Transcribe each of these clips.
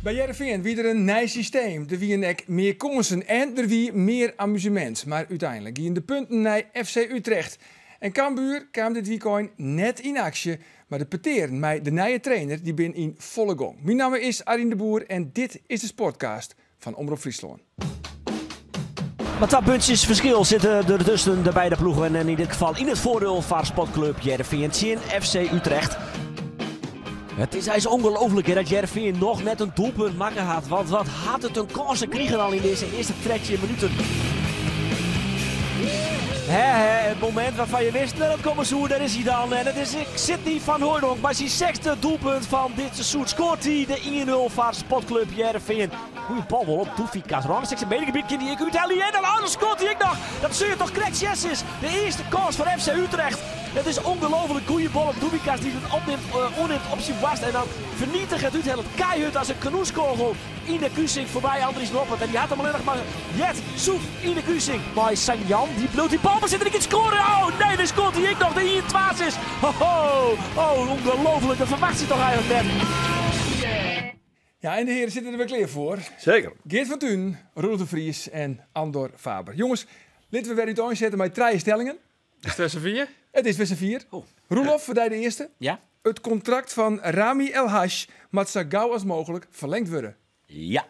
By Hearrenfean wie der in nij systeem. Der wiene ek mear kânsen en der wie mear amusemint. Mar úteinlik giene de punten nei FC Utrecht. En Cambuur kaam dit wykein net yn aksje, mar de petearen mei de nije trainer dy binne yn folle gong. Myn namme is Arjen de Boer en dit is de Sportcast fan Omrop Fryslân. Mar twa puntsjes ferskil sitte der tusken de beide ploegen en yn dit gefal yn it foardiel foar Sportklup Hearrenfean tsjin FC Utrecht. It is eins ongelooflik dat Hearrenfean noch net in doelpunt makke hat, want wat hat it in kânsen krigen al yn dizze earste 13 minuten. Hè, hè, it momint wêrfan't je wisten dat it komme soe, dêr is hy dan. En it is Sydney van Hooijdonk mei syn sechsde doelpunt fan dit seizoen. Skoart hy de 1-0 foar Sportklup Hearrenfean. Goeie bal wol op Douvikas. Râne 16 meter gebiet kin hy ek úthelje. En dan, oh, dan skoart hy ek noch. Dat soe je toch krekt sjen is. De earste kâns foar FC Utrecht. It is ongelooflik. Goeie bal op Douvikas dy't it opnimt, oannimt op syn boarst. En dan fernietiget úthellet keihurd as in kanonskogel yn de krusing foarby Andries Noppert. En dy hat him allinnich mar jet soef yn de krusing. Mei Sanjan, dy bliuwt dy bal besitten en dy giet skoaren. Oh nee, dan skoart hy ek noch. De 1-2 is. Ho, ho, oh, ongelooflik. Dat ferwacht je toch eigenlik net. Ja, en de heren sitte der wer klear foar. Seker. Geert van Tuinen, Roelof de Vries en Andor Faber. Jonges, litte we wer úteinsette mei trije stellingen. Is it wer safier? It is wer safier. Oh. Roelof, foar dy de earste. Ja. It kontrakt fan Rami El Hache moat sa gau as mooglik ferlingd wurde. Ja.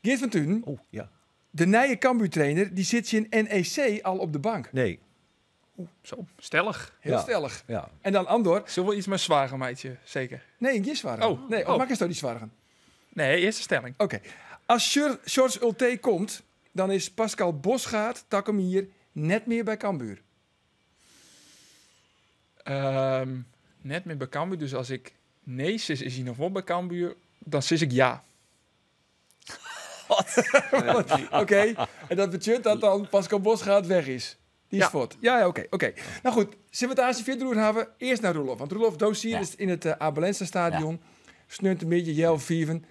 Geert van Tuinen. Oh, ja. De nije Cambuur-trainer dy sit tsjin NEC al op de bank. Nee. Zo, stellich. Hiel stellich. Ja. En dan Andor. Sil wol iets mei soargen meitsje, seker? Nee, gjin soargen. Oh. Nee, of Oh. makkesto dy soargen? Nee, earste stelling. Oké. As Sjors Ultee komt, dan is Pascal Bosschaart takom jier net mear by Cambuur. Net mear by Cambuur, dus as ik nee sis, is hy noch wol by Cambuur. Dan sis ik ja. Oké, en dat betsjut dat dan Pascal Bosschaart weg is. Dy is Ja. fuort. Ja, ja, oké, oké. No goed, sille we it aanst fierder oer hawwe? Earst nei Roelof. Want Roelof, do sietst yn it Abe Lenstra stadion. Sneontemiddei, healwei fiven.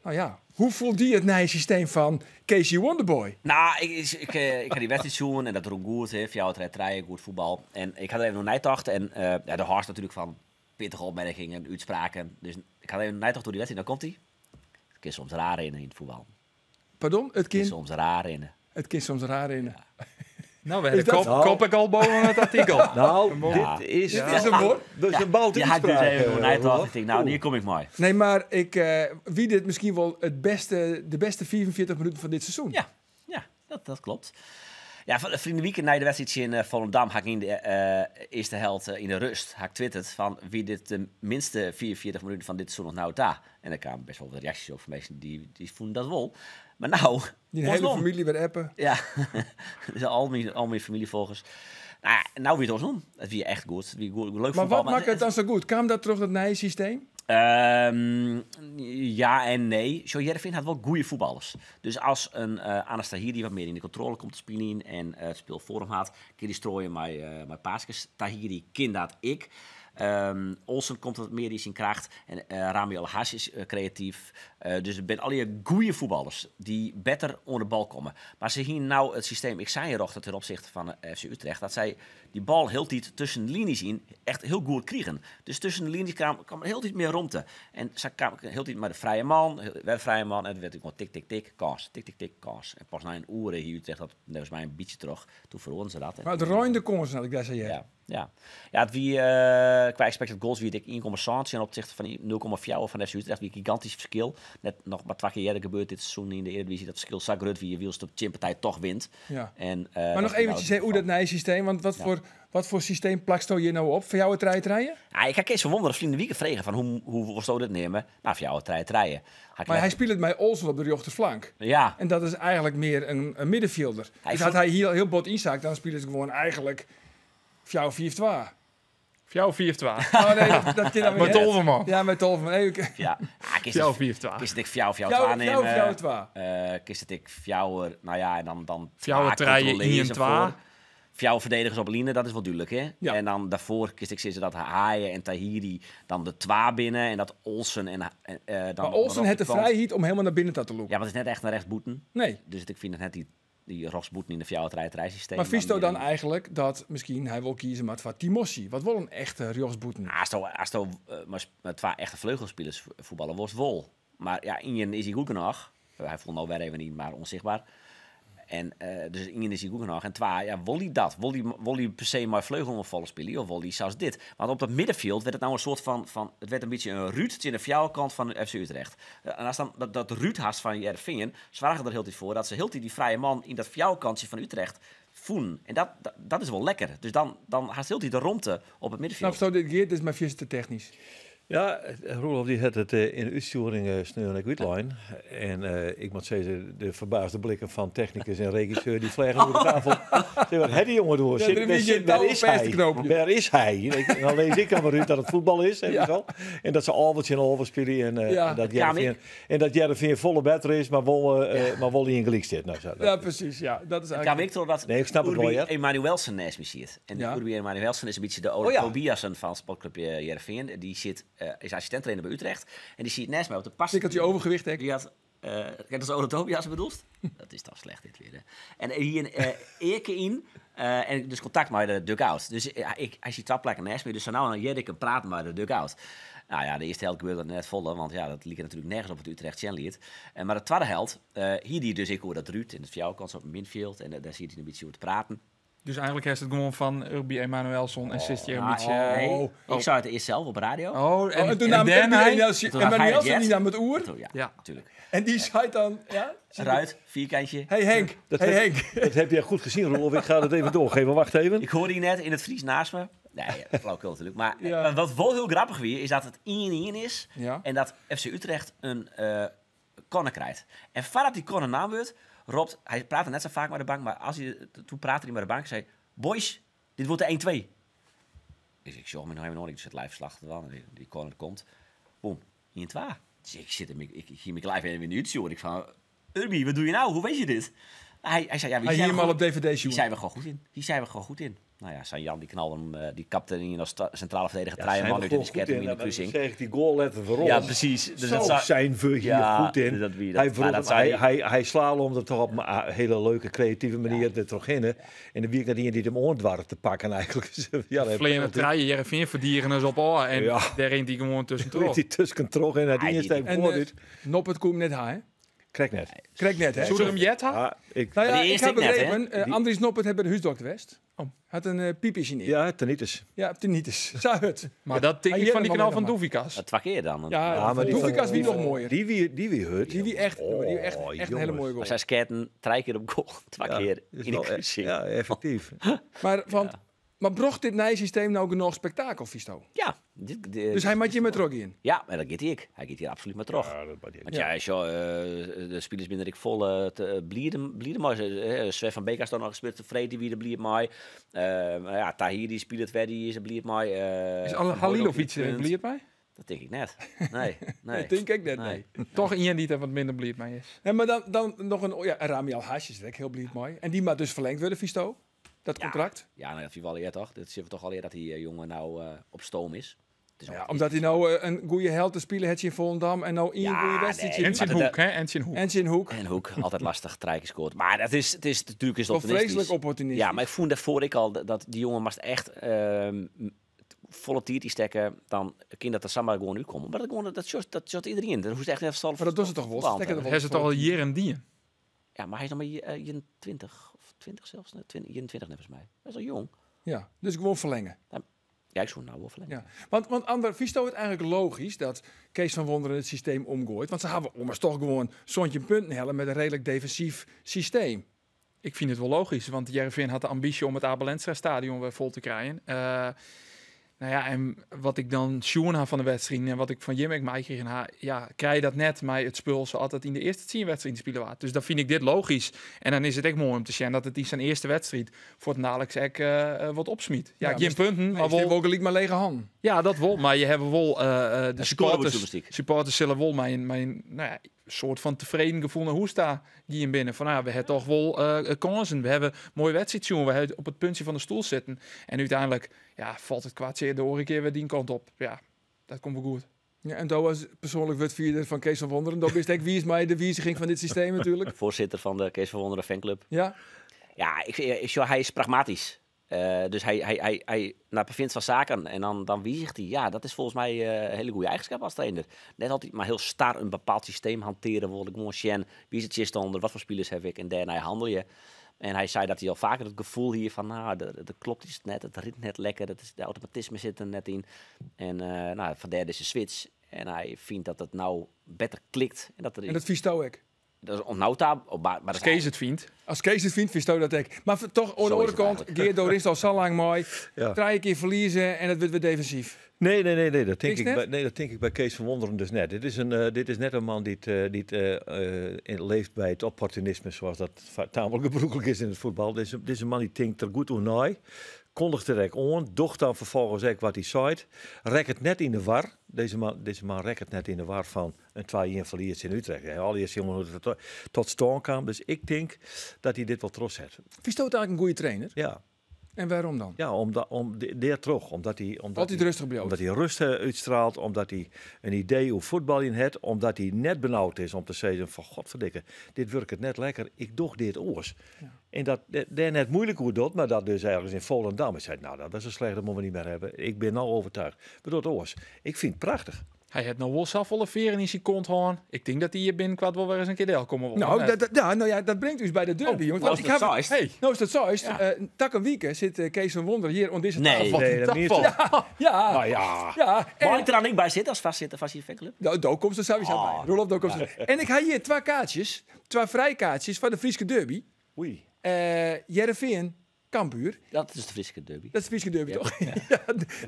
No ja, hoe foel dy it nije systeem fan Casey Wonderboy? No, ik ha dy wedstriid sjoen en dat rûn goed. Hè. 4-3-3, goed fuotbal. En ik ha der even oer neitocht. En ja, do hâldst natuerlik fan pittige opmerkingen, útspraken. Dus ik ha even neitocht oer dy wedstriid. No komt hy. It kin soms raar rinne yn it fuotbal. Pardon? It It kin kin soms raar rinne. It kin soms raar rinne. Ja. No, we Is de dat- kop ik al boven it artikel. No, Ja. dit is... Dit is in woord. Dat is in boute Ja, ik dus útspraak, even oer neitocht. Roelof. Ik tink, no, hjir kom ik mei. Nee, mar ik wie dit miskien wol de bêste 45 minuten fan dit seizoen. Ja, dat kloppet. Ja, fan ferline wike nei de wedstriid tsjin Volendam ha ik yn de earste helte yn de rêst ha ik twitterd fan wie dit de minste 44 minuten fan dit seizoen oant no ta. En der kamen bêst wol wat reaksjes op fan minsken dy fûnen dat wol. Mar no, Dyn hiele oarsom. famylje wer appe. Ja, dus al myn famyljefolgers. No ja, no wie it oarsom. It wie echt goed. It wie goed, leuk Mar fuotbal, wat mar makke it dan sa goed? Kaam dat troch dat nije systeem? Ja en nee. Sjoch, Hearrenfean hat wol goede fuotballers. Dus as in Anas Tahiri wat mear yn de kontrôle komt te spyljen en it spul foar him hat, kin dy strooie mei paaskes. Tahiri kin dat ek. Olsen komt wat mear yn syn kracht. En Rami El Hache is kreatyf. Dus it binne allegear goede fuotballers dy't better oan de bal komme. Mar se hiene no it systeem, ik sei rocht ten opsichte fan FC Utrecht, dat sy dy bal hieltyd tusken de linies yn echt hiel goed krigen. Dus tusken de linies kaam hieltyd mear romte. En sa kaam hieltyd mei de frije man, wer de frije man, en it waard gewoan tik, tik, tik, kâns, tik, tik, tik, kâns. En pas nei in oere hie Utrecht dat neffens my in bytsje troch. Doe feroaren se dat. Mar it reinde kânsen, as ik dat sa hear. Ja, ja. Ja, it wie, kwa expected goals wie it ek 1,7 ten opsichte fan 0,4 fan FC Utrecht. Wie in gigantysk ferskil. Net noch mar twa kear earder gebeurd dit seizoen yn de Eredivisie dat it ferskil sa grut wie, wylst de tsjinpartij toch wint. En Mar dat noch wie eventsjes, nou hè, oer dat nije systeem. Want wat foar systeem plaksto hjir no op? 4-3-3? Ja, ik ha Kees van Wonderen ferline wike frege fan hoe wolsto dit neame? No, 4-3-3. Ha ik Mar net hy spilet mei Olsen op de rjochterflank. Ja. En dat is eigenlik mear in middenfjilder. Hy Dus as hy hiel bot ynsakt, dan spilet se gewoan eigenlik 4-4-2. 4-4-2. Oh nee, dat kin dan Mei net. 12 man. Ja, mei 12 man. Nee, oké. Ja. Ah, kinst Fjouwer it 4-2. Kinst it ek fjouwer, fjouwer, Fjouwer, twa fjouwer, neame. fjouwer, twa. Kinst it ek fjouwer, no ja, en dan Fjouwer, twa trije, kontrolearje ien, ze twa. foar. Fjouwer ferdedigers op line, dat is wol dúdlik, hè? Ja. En dan dêrfoar kinst ek sizze dat Haye en Tahiri dan de twa binne en dat Olsen en dan Mar Olsen op hat de de kant. frijheid om hielendal nei binnen ta te lûken. Ja, want it is net echt in rjochtsbûten. Nee. Dus ik fyn it net dy. dy rjochtsbûten yn de 4-3-3 systeem. Mar fynsto dan eigentlik dat miskien hy wol kieze moat foar Timossi, wat wol in echte rjochtsbûten? Asto mei twa echte fleugelsspilers fuotballe wolst wol. Mar ja, ien is hy goed genôch. Hy foel no wer even yn, mar ûnsichtber. En dus ien is hy goed genôch. En twa, ja, wol hy dat? Wol hy per se mei fleugeloanfallers spylje of wol hy sa as dit? Want op dat middenfjild wurdt it no in soart fan, it wurdt in bytsje in rút tsjin de fjouwerkant fan FC Utrecht. En ast dan dat rút hast fan Hearrenfean, soarget der hieltyd foar dat se hieltyd dy frije man yn dat fjouwerkantsje fan Utrecht fûnen. En dat is wol lekker. Dus dan hast hieltyd de romte op it middenfjild. Snapsto dit, Geart? Dit is my fierste te technysk. Ja, Roelof dy hat it yn de útstjoering sneon ek útlein. En ik moat sizze, de ferbaasde blikken fan technikus en regisseur dy fleagen oer de tafel. Zeg, wat hat dy jonge doar? Ja, der wie gjin Wêr is touw op hy? fêst te knoopjen. Wêr is hy? En dan lês ik dan wer út dat it fuotbal is, hè, Ja. al. En dat se alve tsjin alve spylje en Ja. en dat Dat kaam Hearrenfean, en dat Hearrenfean folle better is, maar wol ien gelyk stiet. Nou, zo, dat Ja, precies. Ja, dat is Het eigenlijk kwam ik doordat Nee, ik snap het wel, Urby ja. Emanuelson naast me zit. En Urby Emanuelson is een beetje de Ole Tobiasen van Sportclub Hearrenfean. Die is assistent-trainer bij Utrecht. En die zit naast mij op de pas. Tikkeltje overgewicht, hè? Die had, kijk, dat is Ole Tobiasen bedoeld? Dat is toch slecht dit weer, hè? En hier een Eerke in. En dus contact met de dugout. Dus hij zit 2 plekken naast me. Dus zo nou en dan ik praten met de dugout. Nou ja, de eerste helft gebeurde dat net volle, want ja, dat liep natuurlijk nergens op het Utrecht Chenliet. Maar de tweede helft, hier die dus ik hoor dat Ruud in het fjouwerkant op het midfield en daar zit hij een beetje over te praten. Dus eigenlijk is het gewoon van Urby Emanuelson en zit je een Oh, beetje, nee. Oh. Ik zei het eerst zelf op radio. Oh, Oh, en toen en nam daarna Urby hij- Emanuelson Toen nam hij Emanuelson het die jet. nam het oer. Toen, ja, Ja. natuurlijk. En die zei dan, ja? Ruud, vierkantje. Hey Henk, Dat hey Henk. heb jij goed gezien, Roelof. Ik ga het even doorgeven. Wacht even. Ik hoorde die net in het Fries naast me. Nee, ja, flauwekul natuurlijk. Maar wat wel heel grappig weer is dat het 1-1 is. En dat FC Utrecht een corner krijgt. En voordat die corner naam wordt, roept, hij praatte net zo vaak met de bank, maar toen praatte hij met de bank en zei, boys, dit wordt de 1-2. Dus ik zocht me nog even nodig, ik zit live slag te doen, die corner komt. Boom, 1-2. Dus ik zit hem, ik ging me live even in de uitzoeken. Ik van, Urby, wat doe je nou? Hoe weet je dit? Hij zei, ja, Hij hier hem al op DVD hier zien. zijn we gewoon goed in. Hier zijn we gewoon goed in. Nou ja, San Jan die knalde hem, die kapte in als centrale verdediger. Ja, Draaien zijn man we uit in de gewoon goed scherm in in. de Dan kruising. zeg ik die goal letten voor Ja, ons. precies. Dus Zo dat zou zijn we hier Ja, goed in. dus dat wie dat- Hij maar vroeg dat hem, zei hij slalomde er toch op een hele leuke, creatieve manier er toch in, hè. En dan wie ik naar die die hem oordwarf te pakken eigenlijk. Ja, dat Vleer met draaien, Hearrenfean verdieren eens op oor. En daar rent hij gewoon tussendoor. Die tussen trog en hij die Hij is die- even En, voor dit. Noppert komt net haar, hè? Krijg net. Krijg net, hè? Zullen we hem jet ha? Ja, ik, Nou ja, Maar die ik eerste heb ik net, hè? begrepen, Andries Noppert heeft bij de huisdokter West. Oh. Had een piepje in. ja, tinnitus. Ja, tinnitus. Zou het. Maar dat denk Hij ik van die hier knal hem van al Douvikas. Dat 2 keer dan. Ja, Ja, maar die Douvikas van- wie nog mooier. Die wie hurt. Die wie echt, die wie echt, Oh, echt een hele jongens. mooie goal. Maar zij scatten 3 keer op goal. 2 Ja, keer is in de wel kruising. Ja, effectief. Maar, want, maar bracht dit nieuwe systeem nou genoeg spektakel, Visto? Ja. Dus hij maakt je met Rocky in? Ja, maar dat gaat hij ik. Hij gaat hier absoluut met terug. Ja, dat maakt niet Want ja, als je, de spelers binnen ik vol te blieden, blieden maar. Sven van Beek is dan nog gespeeld, tevreden wie de blied mij. Maar ja, Tahiri die speelt het weer, die is er blied mij. Is Van alle Hooydonk Halilovic die er punt. blied bij? Dat denk ik net. Nee, nee. Dat denk ik net, Nee. nee. Toch iemand die er wat minder blied mee is. Nee, maar dan nog een... Ja, Rami Al-Hajj is er ook heel blied mee. En die moet dus verlengd worden, Visto. Dat contract. Ja, nou, dat vind ik wel eer, toch? Dat zien we toch al eer dat die jongen nou op stoom is. Het is Ja, nog- omdat hij nou een goede held te spelen heeft in Volendam en nou één Ja, goede wedstrijdje. nee, En zijn maar dat- hoek, hè? En zijn hoek. En zijn hoek. En Hoek, altijd lastig, Trijk gescoord. Maar dat is, het is natuurlijk is Wel opportunistisch. vreselijk opportunistisch. Ja, maar ik voelde daarvoor ik al dat die jongen moest echt volle tier die stekken, dan kan dat er samen gewoon nu komen. Maar dat gewoon, dat shot, dat shot iedereen. Dat hoeft echt net Maar dat doet ze toch wel? Voetbal. Stekken er wel Hij is het al hier en die. Ja, maar hij is nog maar 21 of 20 zelfs, nee, 21 net volgens mij. Hij is al jong. Ja, dus gewoon verlengen. Ja, ik zou nou wel verlengen. Ja. Want Ander, Visto het eigenlijk logisch dat Kees van Wonderen het systeem omgooit? Want ze hebben ommers toch gewoon zontje punten hellen met een redelijk defensief systeem. Ik vind het wel logisch, want Hearrenfean had de ambitie om het Abe Lenstra stadion weer vol te krijgen. En wat ik dan sjoen had van de wedstrijd en wat ik van Jim ik kreeg, ja, krijg je dat net, maar het spul zo altijd in de eerste 10 wedstrijden spelen waard. Dus dan vind ik dit logisch. En dan is het echt mooi om te zien dat het in zijn eerste wedstrijd voor het nauwelijks ook wat opsmiet. Ja, Ja, geen punten, maar Maar wel wel gelijk maar lege hand. Ja, dat wel. Maar je hebt wel de scoren supporters. moet Supporters zullen wel mijn soort van tevreden gevoel naar hoe sta die in binnen. Van nou, we hebben toch wel kansen. We hebben mooie wedstrijd, jongen. We hebben op het puntje van de stoel zitten. En uiteindelijk, ja, valt het kwartje de oren keer weer die kant op. Ja, dat komt wel goed. Ja, en do as persoanlik wurdfierder fan Kees van Wonderen, do bist ek wiis mei de wiziging fan dit systeem natuerlik. Foarsitter fan de Kees van Wonderen fanclub. Ja. Ja, ik, sjoch, hy is pragmatysk. Dus hy nou, bevindt fan saken en dan wiziget hy. Ja, dat is folgens my in hiele goede eigenskip as trainer. Net altyd mar hiel star in bepaald systeem hantearje wol. Gewoan sjen, wie is de tsjinstanner, wat foar spilers haw ik en dêrnei hannelje. En hy sei dat hy al faker it gefoel hie fan, nou, der klopt yts net, it rint net lekker, de automatisme sit der net yn. En nou, fandêr dizze switch. En hy fynt dat it no better klikt. En dat er En dat fynsto ek? Dat is oant no ta, op ba-, mar As Kees it fynt. As Kees it fynt, fynsto dat ek. Mar toch, oan de Zo is oare it kant, eigenlijk. Geert, do rinst al sa lang mei. Ja. Trije kear ferlieze en it wurdt wer defensyf. Nee, nee, nee, nee, dat tink Tinkst ik net? by, nee, dat tink ik by Kees van Wonderen dus net. Dit is net in man dy't leeft by it opportunisme, zoals dat tamelijk gebrûklik is yn it fuotbal. Dit is in man dy't tinkt der goed oer nei, kondigt der ek oan, docht dan ferfolgens ek wat hy seit, rekket net yn de war. Dizze man rekket net yn de war fan in 2-1 ferlies yn Utrecht. Ja, al die jongen hoe het tot stân kwam. Dus ik denk dat hy dit wol trochset. Fynsto it eigentlik in goede trainer? Ja. En waarom dan? Ja, omdat, om de, der terug. Omdat hij, omdat Altijd hij rustig blijft. Omdat hij rust uitstraalt, omdat hij een idee hoe voetbal in het, omdat hij net benauwd is om te zeggen van godverdikke, dit werkt het net lekker, ik doch dit oors. Ja. En dat daar net moeilijk hoe doet, maar dat dus ergens in Volendam. Ik zei, nou, dat is een slechte, moeten we niet meer hebben. Ik ben nou overtuigd. Bedoelt oors. Ik vind het prachtig. Hij heeft nou wel zoveel veren in zijn kont hoorn. Ik denk dat hij hier binnenkort wel weer eens een keer deel komen wil. Nou, Nee. dat brengt u bij de derby, Oh, jongens. nou Want is ik dat heb zo, is het? Hey. Nou is dat zo, is het? Ja. Tak een week, hè, zit Kees van Wonderen hier om deze Nee. tafel. Nee, dat Dat meer valt. te- Ja. Nou ja. Ja, en Mag ik er dan niet bij zitten als vastzitter van je fanclub? Nou, daar komt ze sowieso Oh. bij. Roelof, daar komt ze. En ik heb hier 2 kaartjes, 2 vrijkaartjes van de Frieske derby. Oei. Hearrenveen, Cambuur. Dat is de Frieske derby. Dat is de Frieske derby, Ja. toch? Ja,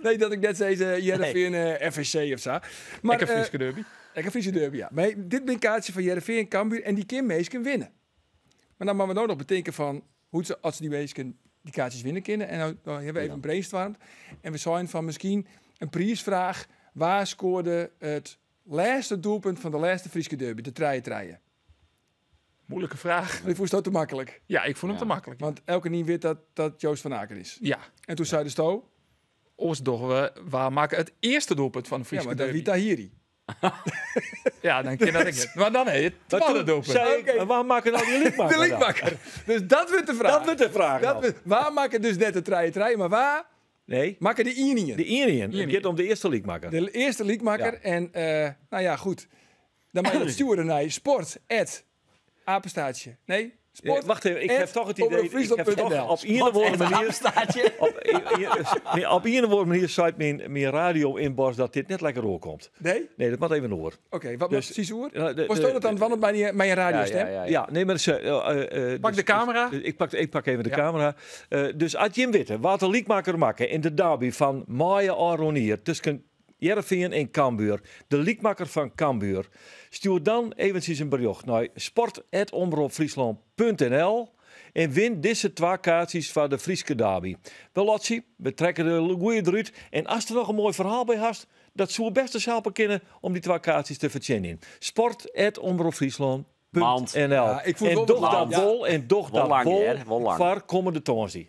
nee, dat ik net zei, Hearrenveen, FVC of zo. Maar, Ik heb Frieske derby. Ik heb Frieske derby, ja. Maar dit ben kaartje van Hearrenveen, Cambuur en die kan meesken winnen. Maar dan moeten we nou nog bedenken van hoe ze, als ze die meesken die kaartjes winnen kunnen. En nou hebben we even brainstormd. En we zijn van misschien een prijsvraag. Waar scoorde het laatste doelpunt van de laatste Frieske derby, de treien treien? Moeilijke vraag. Maar ik vond het te makkelijk. Ja, ik vond hem Ja. te makkelijk. Want elke niet weet dat Joost van Aken is. Ja. En toen zei de Sto... Oors doch we, waar maken het eerste doelpunt van de Ja, Frieske maar dat derby? wie Tahiri. Ja, dan ken dat ik het. Maar dan heet het Maar tweede toen doelpunt. zei ik, Oké. maar waar maken nou die liekmaker De dan? liekmaker. Dus dat wordt de vraag. Dat wordt de vraag Dat nou. wordt, waar maken dus net de treien treien, maar waar Nee. maken de Ienien? De Ienien. Het Ienien. gaat om de eerste liekmaker. De eerste liekmaker. Ja. En nou ja, goed. Dan mag je dat sturen naar sport at apenstaartje. Nee, sport Ja, wacht even, ik at heb toch het idee, ik heb omroepfriesland toch punt N L. op een of andere manier, Apenstaartje. op, nee, op een of andere manier zei mijn radio inborst dat dit net lekker oorkomt. Nee? Nee, dat moet even hoor. Oké, wat Dus- moet precies oor? Ja, Was dat dan want bij mijn radiostem? Ja, ja, ja. Ja, nee, maar ze, Pak dus- de camera. Dus, ik pak even de Ja. camera. Dus als Jim Witte, wat de liekmaker maken in de derby van Maya Aronier tussen Hearrenveen en Cambuur, de liekmaker van Cambuur, stuur dan eventjes een bericht naar sport at omroep friesland punt N L en win deze 2 kaartjes van de Frieske derby. Wel, Lotsie, we trekken de goeie eruit. En als er nog een mooi verhaal bij hast, dat zou best eens helpen kunnen om die 2 kaartjes te verzinnen. Sport at omroep friesland punt Want. N L. Ja, ik voel En wel doch wat dat lang. Ja. wol en doch Wel dat lang, wol hè? Wel lang. voor komende torsdei.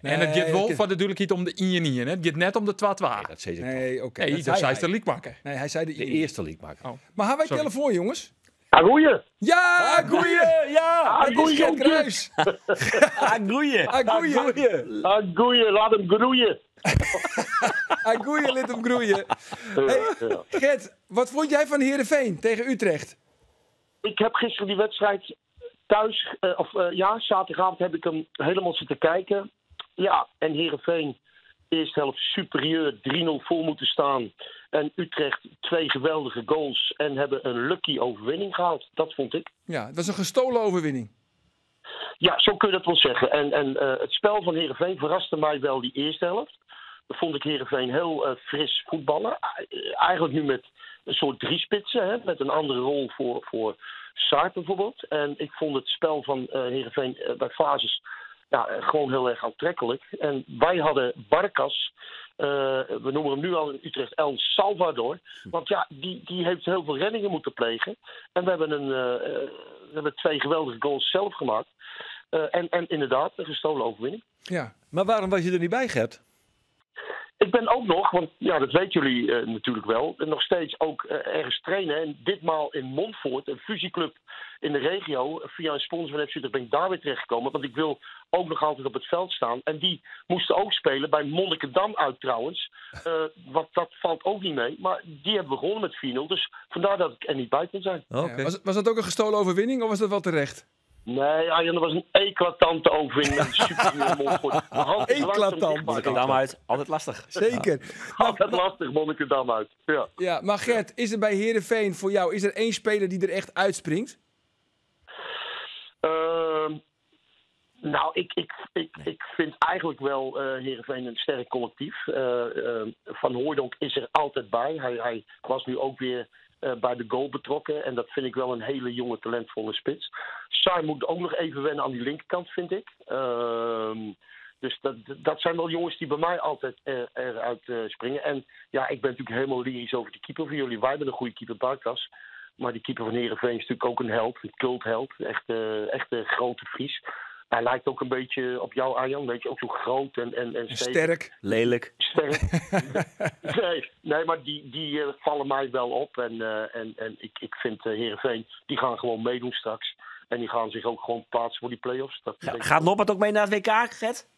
En het gaat Nee, wel ik- voor de duidelijkheid om de Ienien, hè? Het gaat net om de 2-2. Nee, dat zei ik toch. Nee, oké. Nee, dat dat zei zei hij. de liekmaker. Nee, hij zei de De Ienien. eerste liekmaker. Oh. Maar hebben wij Sorry. telefoon, jongens? Agoeie! Ja, goeie! Ja! Het is Agoeie, Gert Kruijs. Agoeie. Agoeie. Goeie! Agoeie, laat hem groeien! Agoeie, laat hem groeien. Hey, Ja. Gert, wat vond jij van Heerenveen tegen Utrecht? Ik heb gisteren die wedstrijd thuis, of ja, zaterdagavond heb ik hem helemaal zitten kijken. Ja, en Heerenveen, eerste helft superieur, 3-0 voor moeten staan. En Utrecht 2 geweldige goals en hebben een lucky overwinning gehaald. Dat vond ik. Ja, het was een gestolen overwinning. Ja, zo kun je dat wel zeggen. En het spel van Heerenveen verraste mij wel die eerste helft. Dat vond ik Heerenveen heel fris voetballen. Eigenlijk nu met een soort driespitsen, hè, met een andere rol voor Sarr bijvoorbeeld. En ik vond het spel van Heerenveen bij fases gewoon heel erg aantrekkelijk. En wij hadden Barkas, we noemen hem nu al in Utrecht El Salvador. Want die heeft heel veel reddingen moeten plegen. En we hebben 2 geweldige goals zelf gemaakt. En inderdaad, een gestolen overwinning. Ja. Maar waarom was je er niet bij, Gert? Ik ben ook nog, want ja, dat weten jullie natuurlijk wel, nog steeds ook ergens trainen. En ditmaal in Montfoort, een fusieclub in de regio. Via een sponsor van FC Utrecht ben ik daar weer terechtgekomen. Want ik wil ook nog altijd op het veld staan. En die moesten ook spelen bij Monnikendam uit trouwens. Want dat valt ook niet mee. Maar die hebben we gewonnen met 4-0. Dus vandaar dat ik er niet bij kon zijn. Oké. Ja, was dat ook een gestolen overwinning of was dat wel terecht? Nee, Arjan, dat was een eclatante overwinning met een superieure Montfoort. De hand is langzaam Eclatant. zichtbaar. Monnikendam uit, altijd lastig. Zeker. Altijd lastig, Monnikendam uit. Ja. Ja, maar Gert, is er bij Heerenveen voor jou, is er één speler die er echt uitspringt? Nou, ik vind eigenlijk wel Heerenveen een sterk collectief. Van Hooijdonk is er altijd bij. Hij was nu ook weer bij de goal betrokken. En dat vind ik wel een hele jonge, talentvolle spits. Saar moet ook nog even wennen aan die linkerkant, vind ik. Dus dat zijn wel jongens die bij mij altijd eruit springen. En ja, ik ben natuurlijk helemaal lyrisch over die keeper van jullie. Wij hebben een goede keeper, Barkas. Maar die keeper van Heerenveen is natuurlijk ook een held, een cultheld. Echt, echt een grote Fries. Hij lijkt ook een beetje op jou, Arjan. Weet je, ook zo groot en En stevig. sterk. Lelijk. Sterk. Nee, maar die vallen mij wel op. En ik vind Heerenveen, die gaan gewoon meedoen straks. En die gaan zich ook gewoon plaatsen voor die play-offs. Dat denk ik Gaat Noppert ook mee naar het WK, Gert?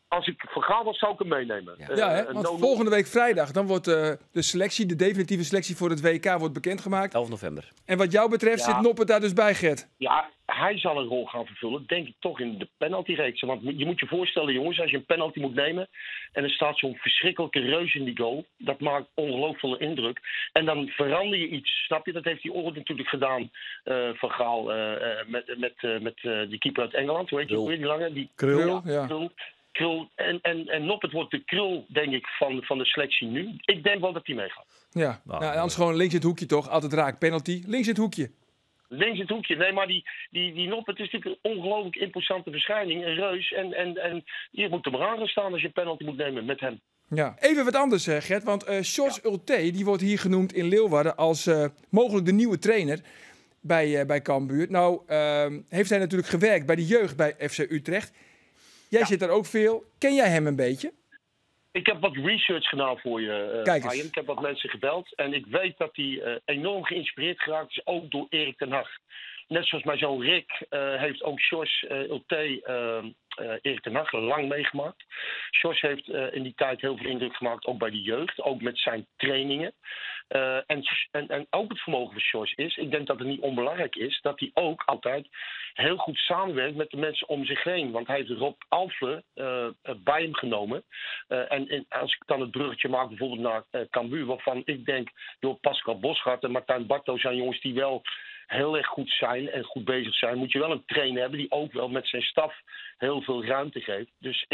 Als ik Van Gaal was, zou ik hem meenemen. Ja. Ja, hè? Want No- volgende week vrijdag, dan wordt de selectie, de definitieve selectie voor het WK wordt bekendgemaakt. 11 november. En wat jou betreft Ja. zit Noppert daar dus bij, Gert. Ja, hij zal een rol gaan vervullen, denk ik toch in de penaltyreeks. Want je moet je voorstellen, jongens, als je een penalty moet nemen en er staat zo'n verschrikkelijke reus in die goal, dat maakt ongelooflijk veel indruk. En dan verander je iets, snap je? Dat heeft hij ooit natuurlijk gedaan, Van Gaal, met die keeper uit Engeland. Hoe heet die? Krul. Hoe heet die lange? Die Krul, Ja, ja. Krul. Krul. En Noppert wordt de krul, denk ik, van de selectie nu. Ik denk wel dat hij meegaat. Ja, nou, en anders gewoon links in het hoekje toch? Altijd raak, penalty. Links in het hoekje. Links in het hoekje. Nee, maar die Noppert is natuurlijk een ongelooflijk imposante verschijning. Een reus. En je moet er maar aan gaan staan als je penalty moet nemen met hem. Ja. Even wat anders, hè, Gert. Want Sjors Ultee, die wordt hier genoemd in Leeuwarden als mogelijk de nieuwe trainer bij Cambuur. Nou, heeft hij natuurlijk gewerkt bij de jeugd bij FC Utrecht. Jij zit daar ook veel. Ken jij hem een beetje? Ik heb wat research gedaan voor je, Kijk eens. Arjen. Ik heb wat mensen gebeld. En ik weet dat hij enorm geïnspireerd geraakt is, ook door Erik ten Hag. Net zoals mijn zoon Rick heeft ook Sjors Ultee Erik ten Hag lang meegemaakt. Sjors heeft in die tijd heel veel indruk gemaakt, ook bij de jeugd, ook met zijn trainingen. En ook het vermogen van Sjors is, ik denk dat het niet onbelangrijk is, dat hij ook altijd heel goed samenwerkt met de mensen om zich heen. Want hij heeft Rob Alflen bij hem genomen. En als ik dan het bruggetje maak bijvoorbeeld naar Cambuur, waarvan ik denk, door Pascal Bosschaart en Martijn Barto zijn jongens die wel heel erg goed zijn en goed bezig zijn, moet je wel een trainer hebben die ook wel met zijn staf heel veel ruimte geeft. Dus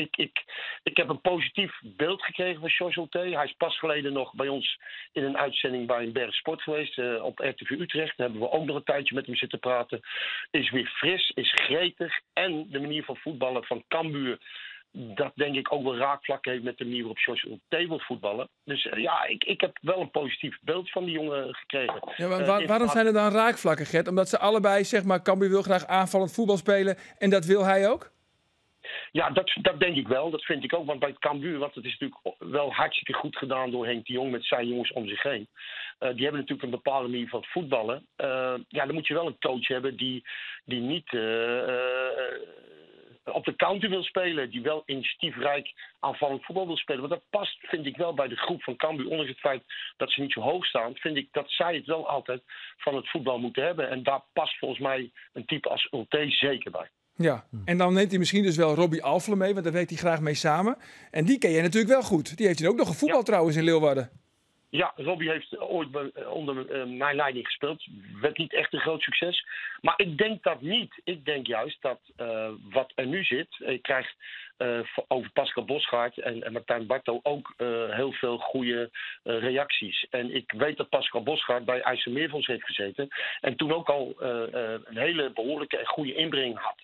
ik heb een positief beeld gekregen van Sjors Ultee. Hij is pas geleden nog bij ons in een uitzending bij een Berg Sport geweest, op RTV Utrecht. Daar hebben we ook nog een tijdje met hem zitten praten. Is weer fris, is gretig en de manier van voetballen van Cambuur, dat denk ik ook wel raakvlak heeft met de manier waarop Sjors Ultee wil voetballen. Dus ik heb wel een positief beeld van die jongen gekregen. Ja, maar waarom zijn er dan raakvlakken, Gert? Omdat ze allebei, Cambuur wil graag aanvallend voetbal spelen en dat wil hij ook? Ja, dat denk ik wel. Dat vind ik ook. Want bij Cambuur, want het is natuurlijk wel hartstikke goed gedaan door Henk de Jong met zijn jongens om zich heen. Die hebben natuurlijk een bepaalde manier van voetballen. Dan moet je wel een coach hebben die niet op de counter wil spelen, die wel initiatiefrijk aanvallend voetbal wil spelen. Want dat past, vind ik wel, bij de groep van Cambuur. Ondanks het feit dat ze niet zo hoog staan, vind ik dat zij het wel altijd van het voetbal moeten hebben. En daar past volgens mij een type als Ultee zeker bij. Ja, en dan neemt hij misschien dus wel Robbie Alflen mee, want daar werkt hij graag mee samen. En die ken jij natuurlijk wel goed. Die heeft hij ook nog gevoetbald trouwens in Leeuwarden. Ja, Robbie heeft ooit onder mijn leiding gespeeld. Werd niet echt een groot succes. Maar ik denk dat niet. Ik denk juist dat wat er nu zit... Ik krijg over Pascal Bosschaart en Martijn Barto ook heel veel goede reacties. En ik weet dat Pascal Bosschaart bij IJsselmeerfonds heeft gezeten. En toen ook al een hele behoorlijke en goede inbreng had.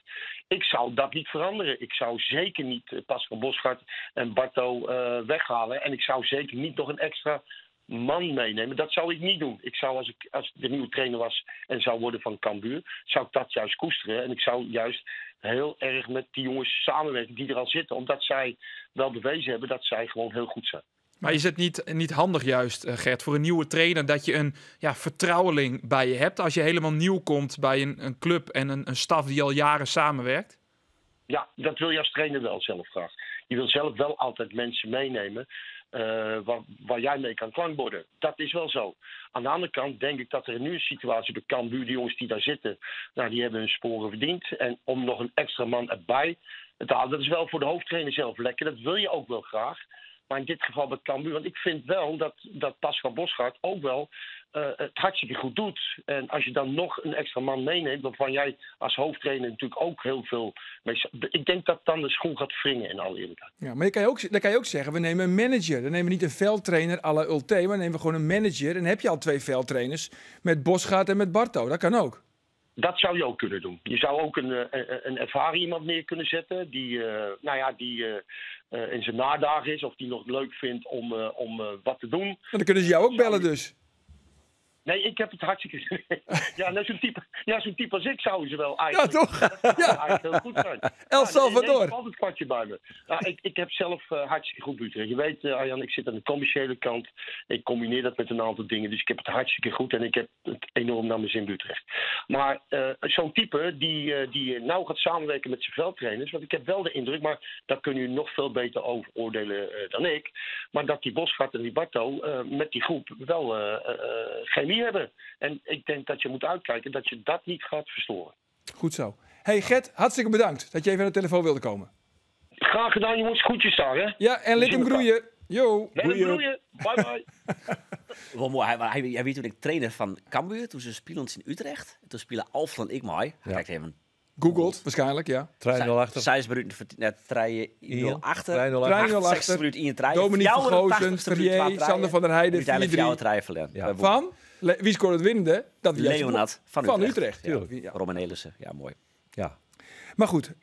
Ik zou dat niet veranderen. Ik zou zeker niet Pascal Bosschaart en Barto weghalen. En ik zou zeker niet nog een extra man meenemen. Dat zou ik niet doen. Ik zou, als ik de nieuwe trainer was en zou worden van Cambuur, zou ik dat juist koesteren. En ik zou juist heel erg met die jongens samenwerken die er al zitten. Omdat zij wel bewezen hebben dat zij gewoon heel goed zijn. Maar is het niet handig juist, Gert, voor een nieuwe trainer dat je een vertrouweling bij je hebt als je helemaal nieuw komt bij een club en een staf die al jaren samenwerkt? Ja, dat wil je als trainer wel zelf graag. Je wil zelf wel altijd mensen meenemen waar jij mee kan klankborden. Dat is wel zo. Aan de andere kant denk ik dat er nu een situatie bij Cambuur, die jongens die daar zitten, nou, die hebben hun sporen verdiend. En om nog een extra man erbij te halen, dat is wel voor de hoofdtrainer zelf lekker. Dat wil je ook wel graag. Maar in dit geval bij Cambuur, want ik vind wel dat Pascal Bosschaart ook wel het hartstikke goed doet. En als je dan nog een extra man meeneemt, waarvan jij als hoofdtrainer natuurlijk ook heel veel mee. Ik denk dat dan de schoen gaat wringen, in alle eerlijkheid. Ja, maar dan kan je ook zeggen, we nemen een manager. Dan nemen we niet een veldtrainer à la Ultee, maar dan nemen we gewoon een manager. En dan heb je al 2 veldtrainers met Bosschaart en met Barto. Dat kan ook. Dat zou je ook kunnen doen. Je zou ook een ervaren iemand neer kunnen zetten die in zijn nadagen is of die nog leuk vindt om wat te doen. En dan kunnen ze jou ook bellen dus. Nee, ik heb het hartstikke... Ja, nou, zo'n type als ik zouden ze wel eigenlijk... Ja, toch? Dat zou eigenlijk heel goed zijn. El Salvador. Nee, ik heb altijd kwartje bij me. Nou, ik heb zelf hartstikke goed Utrecht. Je weet, Arjan, ik zit aan de commerciële kant. Ik combineer dat met een aantal dingen. Dus ik heb het hartstikke goed en ik heb het enorm naar mijn zin bij Utrecht. Maar zo'n type die nou gaat samenwerken met zijn veldtrainers... Want ik heb wel de indruk, maar daar kunnen jullie nog veel beter over oordelen dan ik. Maar dat die Bosschaart en die Barto met die groep wel chemie hebben. En ik denk dat je moet uitkijken dat je dat niet gaat verstoren. Goed zo. Hey Gert, hartstikke bedankt dat je even aan de telefoon wilde komen. Graag gedaan jongens, groetjes daar hè. Ja, en let hem groeien. Yo. Let hem groeien. Bye bye. Wel mooi, hij weet toen ik trainer van Cambuur, toen ze speelden in Utrecht. Toen speelde Alfred en ik mij. Hij kijkt even. Googelt waarschijnlijk, ja. 3-0 achter. 6 minuten, net 3-0 achter. 3-0 achter. 6 minuten 1 Dominique Vergozen, Ferrier, Sander van der Heijden, 4-3. Ja. Van? Wie scoorde het winnende? Dat Leonard van Utrecht. Ja. Ja. Robin Elissen, ja mooi. Ja. Maar goed,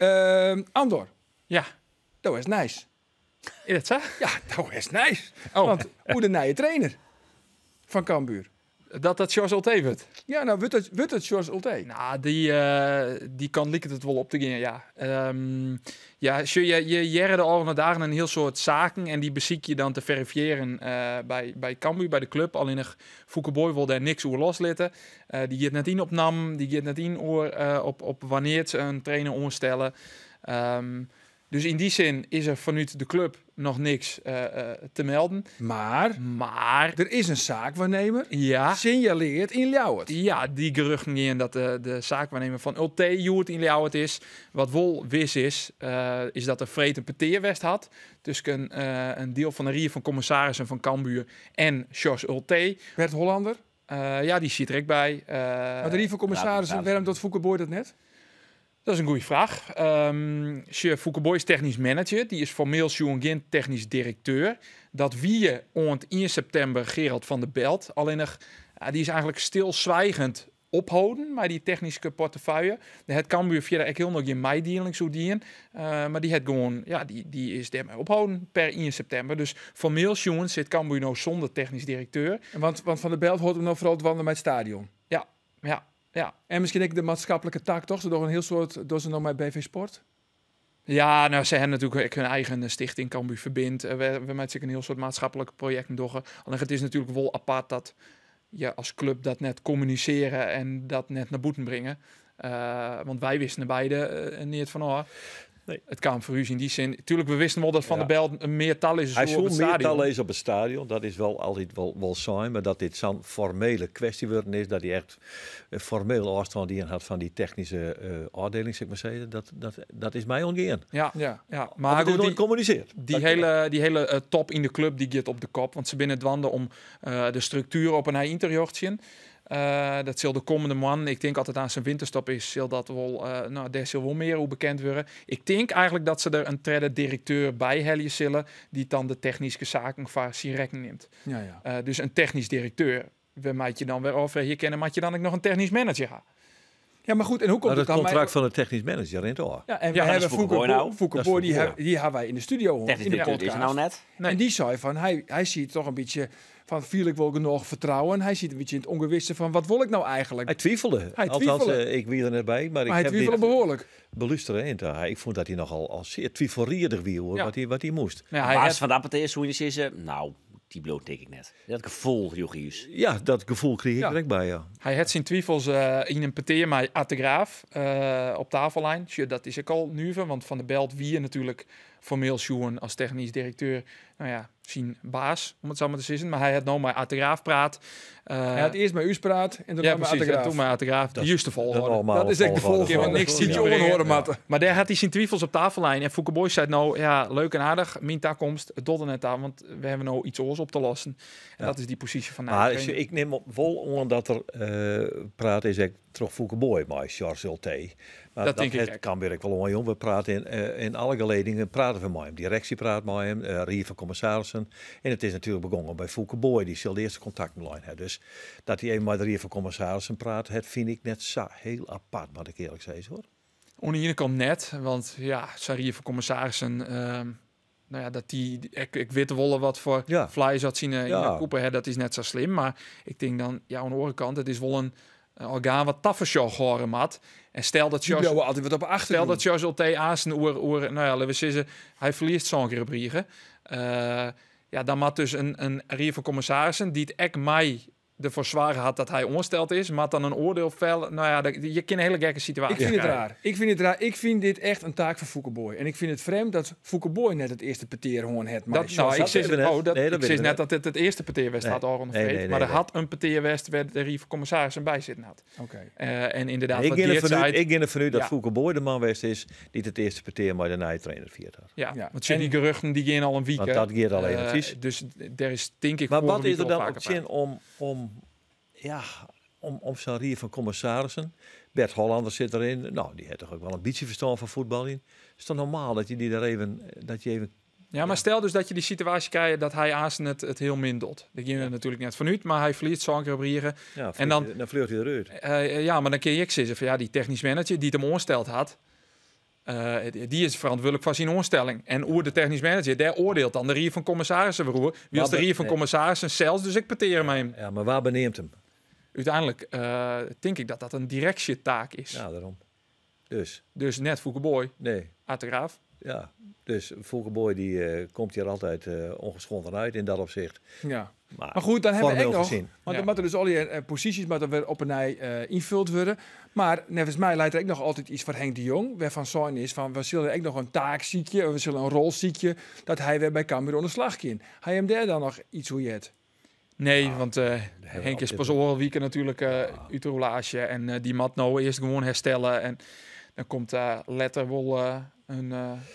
Andor. Ja. Dat is nice. Is dat zo? Ja, dat is nice. Oh. Want hoe de nieuwe trainer van Cambuur. Dat George Ultee wordt. Ja, nou, wordt het George Ultee? Nou, die kan liekt het wel op te gaan, ja. Ja, je jerre de al dagen een heel soort zaken en die beziek je dan te verifiëren bij Cambuur, bij de club. Alleen nog Foeke Booy wil daar niks over loslitten. Die gaat net in op NAM, die gaat net in oor, op wanneer ze een trainer omstellen. Dus in die zin is er vanuit de club nog niks te melden. Maar er is een zaakwaarnemer, ja, signaleert in Ljouwert. Ja, die geruchten in dat de zaakwaarnemer van Ultee Joert in Ljouwert is. Wat wel wis is, is dat er vreed een peteerwest had tussen een deel van de Rier van Commissarissen van Cambuur en George Ultee. Bert Hollander? Ja, die zit er ook bij. Maar de Rier van Commissarissen, waarom dat Foeke Booy dat net? Dat is een goede vraag. Foeke Booy is technisch manager. Die is formeel geen technisch directeur. Dat wie ont 1 september Gerald van der Belt. Alleen nog, die is eigenlijk stilzwijgend ophouden, maar die technische portefeuille. Het Cambuur via ik heel nog geen meideling zo dienen. Maar die het gewoon, ja, die is daarmee ophouden per 1 september. Dus formeel zit Cambuur nou zonder technisch directeur. En want Van der Belt hoort hem nou vooral het wandelen bij het stadion. Ja, ja. Ja. En misschien ook de maatschappelijke taak, toch? Ze doen een heel soort, door ze nog bij BV Sport? Ja, nou, ze hebben natuurlijk hun eigen stichting Cambuur Verbindt. We maken een heel soort maatschappelijke projecten door. Alleen het is natuurlijk wel apart dat je als club dat net communiceren en dat net naar boeten brengen. Want wij wisten er beide niet van, oh, nee. Het kwam voor u in die zin. Tuurlijk, we wisten wel dat Van der Belt een meertal is. Hij op het stadion. Meertal is op het stadion. Dat is wel altijd wel saai. Maar dat dit zo'n formele kwestie worden is, dat hij echt formeel afstand die had van die technische afdeling, zeg ik maar zeggen, dat is mij ontgaan. Ja, ja, ja. Maar goed, die communiceert. Die hele top in de club die gaat op de kop. Want ze binnen het wanden om de structuur op een hij in te richten. Dat zal de komende man, ik denk altijd aan zijn winterstop is, zal dat wel, nou, daar zal wel meer hoe bekend worden. Ik denk eigenlijk dat ze er een tredde directeur bij heljen zullen, die dan de technische zaken van zijn rekening neemt. Ja, ja. Dus een technisch directeur, waar maak je dan weer over? Hier kennen, maak je dan ook nog een technisch manager. Ja, maar goed, en hoe komt Maar het het dan? contract van de technisch manager rint al. Ja, en we Ja, hebben dat is Foeke Foeke Boy nou. Foeke Dat is Boy, die, Foeke die hebben wij in de studio Technisch in de directeur is er podcast. nou net. Nee. En die zei van, hij ziet toch een beetje van, viel ik wel genoeg vertrouwen? Hij ziet een beetje in het ongewisse van, wat wil ik nou eigenlijk? Hij twijfelde. Hij Althans, twijfelde. ik wie er net bij, maar ik maar hij heb twijfelde dit behoorlijk. beluisteren. En ik vond dat hij nogal al zeer twijfelredig wie hoor, Ja. wat hij moest. Nou, Op hij basis had, van dat peteer, hoe je is, nou, die bloot denk ik net. Dat gevoel, Jochius. Ja, dat gevoel kreeg ik Ja. direct bij, ja. hij had zijn twijfels in een peteer met Ad de Graaf op tafellijn. Tje, dat is ik al nu want Van de Belt wie natuurlijk formeel Sjoen als technisch directeur, nou ja, zijn baas, om het zo maar te zeggen. Maar hij had nou met Ad de Graaf praat. Hij had eerst met u praat en daarna ja, met precies. Ad de En Graaf. toen met Ad de Graaf, de juiste De volgorde. normale Dat is echt de volgorde. volgorde. want niks Ziet je te brengen. onhoren, matten. Maar daar had hij zijn twijfels op tafellijn. En Foeke Boy zei nou, ja, leuk en aardig, mijn toekomst, het doet er net aan, want we hebben nou iets oors op te lossen. En dat is die positie van Maar Nijmegen. ik neem op wel omdat er praat is ik terug Foeke Boy, maar Charles Ulte. Maar Dat denk ik het ook. kan weer ik wel om, jong. We praten in alle geledingen praten we met hem. Directie praat met hem, Rie van Commissarissen. En het is natuurlijk begonnen bij Foeke Boy, die zal de eerste contactlijn hebben. Dus dat hij even met de Rie van Commissarissen praat, het vind ik net zo heel apart, moet ik eerlijk zeggen hoor. Aan de ene kant net, want ja, Sarië voor commissarissen, nou ja, dat die, ik weet wel wat voor Ja. flyers had zien in Ja. de koepen, hè, dat is net zo slim. Maar ik denk dan, ja, aan de andere kant, het is wel een orgaan wat tafelshow horen mat. En stel dat Die George, blijven altijd wat op achter. stel dat George Ulte aan zijn oor, nou ja, laten we zeggen, hij verliest zo'n keer op Riegen. Ja, dan moet dus een Rie van commissarissen die het ek mij ervoor zwaar had dat hij ongesteld is, maar dan een oordeel vellen. Nou ja, je kan een hele gekke situatie Ik vind het krijgen. raar. Ik vind het raar. Ik vind dit echt een taak voor Foeke Boy. En ik vind het vreemd dat Foeke Boy net het eerste peteerhoorn het. Maar Dat, nou, ik dat zeg, weten we net. oh, dat, Nee, dat ik weten zeg we net net. dat dit het eerste peteerwest Nee. had al een Nee, nee, nee, maar er nee. had een peteerwest waar de Rie van commissarissen bij zitten had. Oké. En inderdaad, Ik wat ging Geert ervan uit, zei, ik ging ervan uit dat Ja. Foeke Boy de man geweest is die het eerste peteer maar de nieuwe trainer viert had. ja, Ja. want die geruchten die gaan al een week. Want hè. dat gaat al eventjes. Dus daar is denk ik Maar vorige wat is week er al dan vaker op zin om zo'n rier van commissarissen? Bert Hollander zit erin. Nou, die heeft toch ook wel een beetje verstand van voetbal in. Is het dan normaal dat je die daar even, dat je even Ja, maar stel dus dat je die situatie krijgt dat hij aan zijn het heel min doet. Daar ging we natuurlijk net vanuit, maar hij verliest zo'n keer op Riegen. ja, En dan- dan vlucht hij eruit. Ja, maar dan kun je ik zeggen van ja, die technisch manager die het hem oorsteld had, die is verantwoordelijk voor zijn oorstelling. En oer de technisch manager, daar oordeelt dan de Rier van Commissarissen. Broer. Wie als de Maar Rier van nee. Commissarissen zelfs, dus ik peteer hem hem. Ja, maar waar beneemt hem? Uiteindelijk denk ik dat dat een directietaak is. Ja, daarom. Dus, Dus net Foeke Boy, nee. Aad de Graaf. Ja, dus Foeke Boy die komt hier altijd ongeschonden uit in dat opzicht. Ja. Maar, Maar goed, dan hebben we formeel ook nog. gezien. Want Ja. dan moeten dus al die posities maar dan weer op een rij invuld worden. Maar volgens mij leidt er ook nog altijd iets voor Henk de Jong. Waarvan zijn is van we zullen ook nog een taakziekje, we zullen een rolziekje, dat hij weer bij Cambuur onder slag kan. Hij hem daar dan nog iets hoe je het. Nee, want hebben we Henk is altijd pas oorwieken natuurlijk uit de roulage. En die mat nou eerst gewoon herstellen. En dan komt daar letter wel een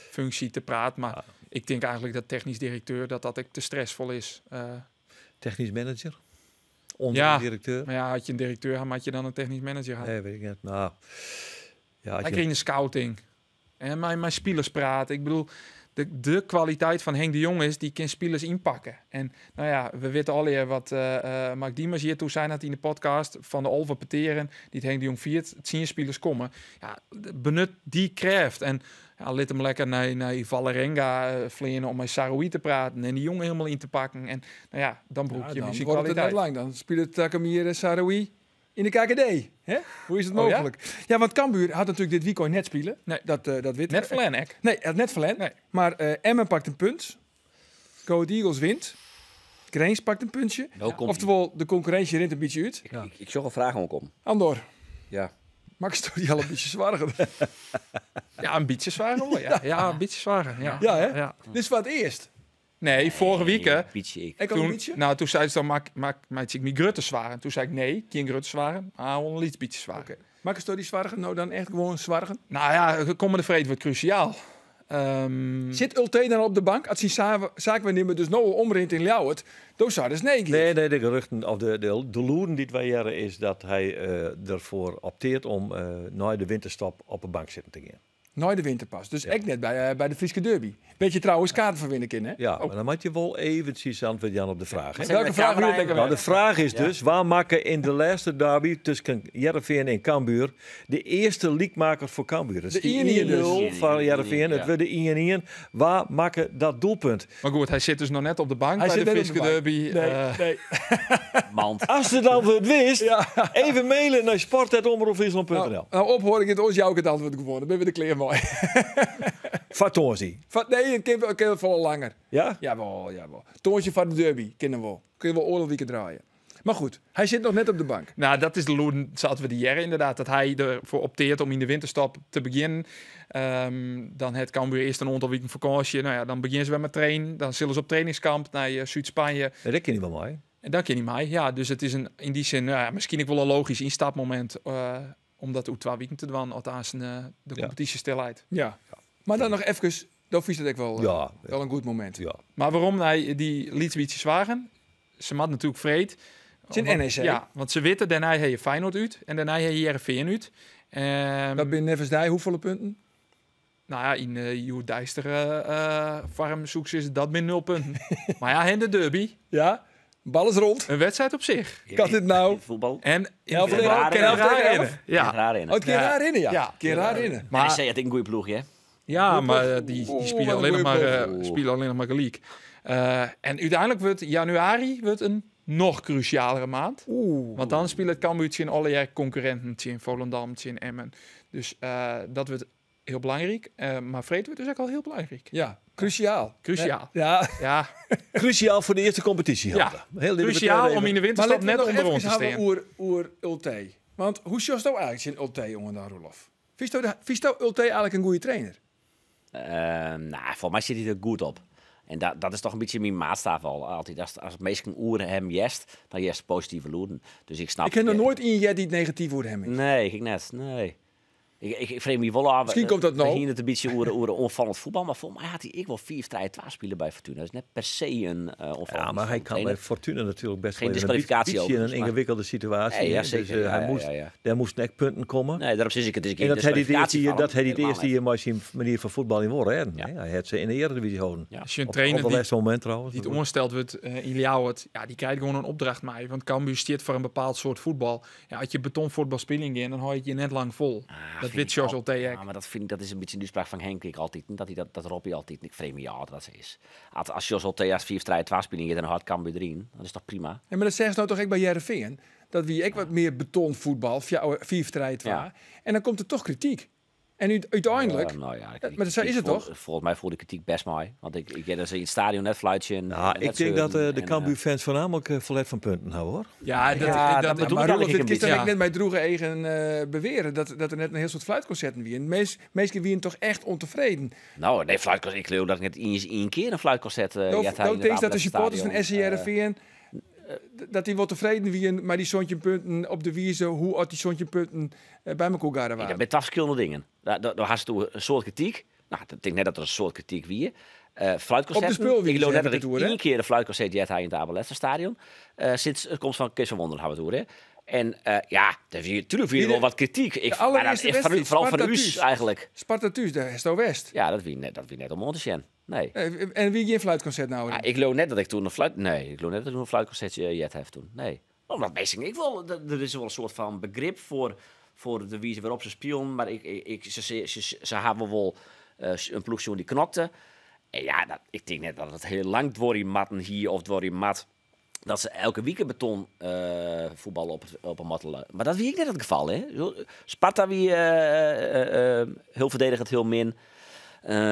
functie te praat. Maar ik denk eigenlijk dat technisch directeur dat ik te stressvol is. Technisch manager? Onder Ja. de directeur? maar ja, had je een directeur, had je dan een technisch manager gehad. Nee, weet ik niet. Nou, ja, had Hij je- kreeg een scouting. En mijn spelers praten. Ik bedoel, de kwaliteit van Henk de Jong is, die kan spelers inpakken. En nou ja, we weten al wat Mark Diemers hier toe zijn had in de podcast van de Olver Peteren, die het Henk de Jong viert, het zien spelers komen. Ja, benut die kracht. En ja, laat hem lekker naar Valerenga vliegen om met Saroui te praten en die jongen helemaal in te pakken. En nou ja, dan broek Ja, je dan misschien wordt het net kwaliteit. lang. Dan speelt Takamir Saroui in de KKD. Hè? Hoe is het Oh ja? mogelijk? ja? want Cambuur had natuurlijk dit weekend net spelen. Nee. Dat weet Net verlen, ek. Nee, het net verlen. Nee. Maar Emmen pakt een punt. Go Ahead Eagles wint. Grains pakt een puntje. Nou komt Oftewel, de concurrentie rent een beetje uit. Ik zag een vraag omkomen. Andor, Ja. Max doet die al een beetje zwaarder. Ja, een beetje zwaarder hoor. Ja, ja, een beetje zwaarder. Ja. Ja, hè? Ja. Dit is voor het eerst. Nee, vorige week hè, Een beetje ik. Ik al een Toen, beetje? nou, toen zei ze dan, maak ik me grutte zwaar. En toen zei ik, nee, geen grutte zwaar, maar een liet beetje zwaar. Oké. Maak die zwaarder? Nou, dan echt gewoon zwaarder. Nou ja, komende vrede wordt cruciaal. Zit Ulte dan op de bank? Als hij zaakwaarnemer dus nou omrint in Ljouwert, dan zou dus nee. Nee, nee, de geruchten of de loeren die wij jaren is dat hij ervoor opteert om na de winterstop op een bank zitten te gaan. Nei de winter pas. Dus ek net by de Fryske derby. Wêr't je trouwens kaarten foar winne kinne, hè? Ja, mar dan moatte je wol eventsjes antwurd jaan op de fraach. Hè? Welke fraach wie it ek Nou, de fraach is dus, wa makke yn de lêste derby tusken Hearrenfean en Cambuur de earste lykmaker foar Cambuur? It De stie 1-1 dus. 1-0 foar Hearrenfean, it wurde 1-1. Wa makke dat doelpunt? Mar goed, hy sit dus noch net op de bank Hy by sit de net op de Fryske bank. derby. Nee, nee. Mand. Ast it antwurd witst, even mailen nei sport@omropfryslan.nl. Nou, nou ophoor ik it, oars jou ik it antwurd gewoan. Dan binne we der klear mei. Foar tongersdei. Nee, it kin folle langer. Ja? Jawol, jawol. Tongersdei foar de derby, kin dan wol. Kun je wol oardel wike draaie. Mar goed, hy sit noch net op de bank. Nou, dat is de lûden sa't we dy hearre inderdaad. Dat hy derfoar opteart om yn de winterstop te begjinnen. Dan hat Cambuur earst in oantal wiken fakânsje. Nou ja, dan begjinne se wer mei trainen. Dan sille se op trainingskamp nei Súd-Spanje. Nee, dêr kin hy wol mei. En dan kin hy mei, ja. Dus it is in, yn dy sin, nou ja, miskien ek wol in logysk ynstapmomint, om dat oer 2 wiken te dwaan, as aansten de kompetysje stil leit. Ja. Mar dan noch efkes, dan fynst it ek wol in goed momint. Ja. Mar werom nei dy lyts bytsje soargen. Se moat natuerlik freed. Tsjin NEC. Ja, want se witte, dêrnei ha je Feyenoord út en dêrnei ha je Hearrenfean út. Dat binne neffens dy hoefolle punten? Nou ja, yn hjoeddeistige foarm soe ik sizze, dat binne 0 punten. Mar ja, en de derby. Ja, bal is rond. In wedstriid op sich. Kan dit nou? In voetbal. En in Elf voetbal tegen kin elf raar tegen elf. rinne. Ja. Kin raar rinne. Oh, it kin Ja. raar rinne, ja. Ja. Kin raar rinne. Maar NEC hat in goede ploech, hè? Ja, Goeie maar, ploech. die Oeh, spelen wat een alleen nog goeie maar, ploech. spelen alleen nog maar gelyk. En úteinlik wurdt januari in noch krusialere maand. Oeh. Want dan speelt Cambuur tsjin allegear konkurrinten, tsjin Volendam, tsjin Emmen. Dus dat wurdt hiel belangryk. Mar freed wurdt dus ek al hiel belangryk. Ja, krusiaal. Krusiaal. Ja. Ja. Krusiaal foar de earste kompetysje, Ja. Helde. Heel even Krusiaal even. om yn de winterstop Maar laten we net nog onderoan even te hawwe stean. oer Ultee. Want hoe sjochst do eigentlik tsjin Ultee oan dan, Roelof? Fynsto Ultee eigentlik in goede trainer? Nou, folgens my sit hy der goed op. En dat is toch in bytsje myn maatstaf al. Altyd as minsken oer him hearst, dan hearst positive lûden. Dus ik snap Ik ha noch ja. noait ien heard dy't negatyf oer him is. Nee, ik net. Nee. Ik freegje my wol ôf, Miskien komt dat we no. hiene it in bytsje oer oanfallend fuotbal, mar folgens my hat hy ek wol 5-3-2 spile by Fortuna. Dat is net per se een oanfallend Ja, mar hy kan trainer. by Fortuna natuerlik bêst Geen wol even een diskwalifikaasje bytsje ook, in een dus, maar yngewikkelde situaasje, Nee, ja, hè. Dus, zeker. dêr moasten ek punten komme. Nee, dêrom sis ik, it is En geen dat hy dit diskwalifikaasje earste jier, fan dat him. hy dit Helemaal earste net. jier mei syn manier fan fuotbal yn wol rêden, hè. Hy hat se yn de Eredivisie holden. As je in Op trainer het lêste momint trouwens. dy't oansteld wurdt, yn Ljouwert, ja, dy krijt gewoan in opdracht mei. Want Cambuur stiet foar in bepaald soart fuotbal. Ja, as je betonfuotbal spyljen gean, dan hâld je it je net lang fol. Ah, Dat vind wit ik Sjors al- Ultee Ja, ek. mar dat fyn ik, dat is in bytsje in útspraak fan Henk ek altyd. Dat hy dat, dat ropt hy altyd. Ik freegje my ôf dat dat is. As Sjors Ultee as 5-3-2 spyljen giet en dan hâldt Cambuur deryn, dan is toch prima. Ja, mar dat sizze se no toch ek by Hearrenfean? Dat wie ek wat mear betonfuotbal, 5-3-2. En dan komt der toch krityk. En úteinlik Ja, nou ja, Ja, mar sa is it kritiek toch? Folgens my foel de krityk bêst mei. Want ik hear dat se yn it stadion net fluitsje en Nou, net ik tink dat, seuren de en, Cambuur-fans foarnaamlik ferlet fan punten hawwe, hoor. Ja, Ja, dat bedoel Maar ik Roelof, eigenlijk dit een kinst bytsje. ek net mei drûge eagen beweare dat der net in hiel soad fluitkonserten wiene. Minsken wiene toch echt ûntefreden. Nou, nee, fluitconcert. Ik leau dat ik net iens één kear in fluitconcert, heard ha No yn it tinkst dat de supporters fan stadion. SC Hearrenfean, dat dy wol tefreden wiene mei dy sântjin punten op de wize hoe oft dy sântjin punten by elkoar garre Nee, dat waarden. binne twa ferskillende dingen. Daar hast do in soad krityk. Nou, ik tink net dat der in soad krityk wie. Fluitconcerten. Op de spulwize Ik leau net ha dat ik ik it oer, hè? één kear in fluitconcert heard ha yn it Abe Lenstra stadion. Sinds de komst fan Kees van Wonderen hawwe we it oer, hè? En ja, dêr wie, tuurlik wie der Wie wol wat krityk. de Ik, maar dat allerearste is wedstrijd, vooral van Sparta ús thús. eigenlijk. Sparta thús, dêr hast west. Ja, dat wie net om oan te sjen. Nee. En wie gjin fluitconcert no? Ja, ik leau net dat ik toen in fluit... Nee, ik leau net dat ik toen in fluitconcert heard ha toen. Nee. Omdat minsken, ik wol, der is wol in soarte fan begryp foar de wize wêrop't se spylje. Mar se hawwe wol in ploech sjoen dy't knokte. En ja, dat, ik tink net dat it hiel lang duorje moatten hie of duorje moat. Dat se elke wike beton fuotbal op 'e matte. Mar dat wie ek net it gefal, hè? Sparta wie hiel ferdedigend, hiel min.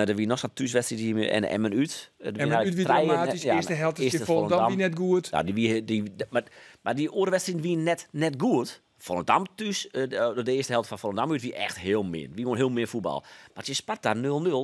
Der wie noch sa'n thúswedstriid dy't en Emmen út. Der wie Emmen eigenlijk út wie trije dramatysk. net, ja, Earste helte earste tsjin Volendam Volendam. wie net goed. Nou, die wie, die, de, mar, mar dy oare wedstriid wie net goed. Volendam thús, de earste helte fan Volendam út wie echt hiel min. Wie gewoan hiel min fuotbal. Mar tsjin Sparta 0-0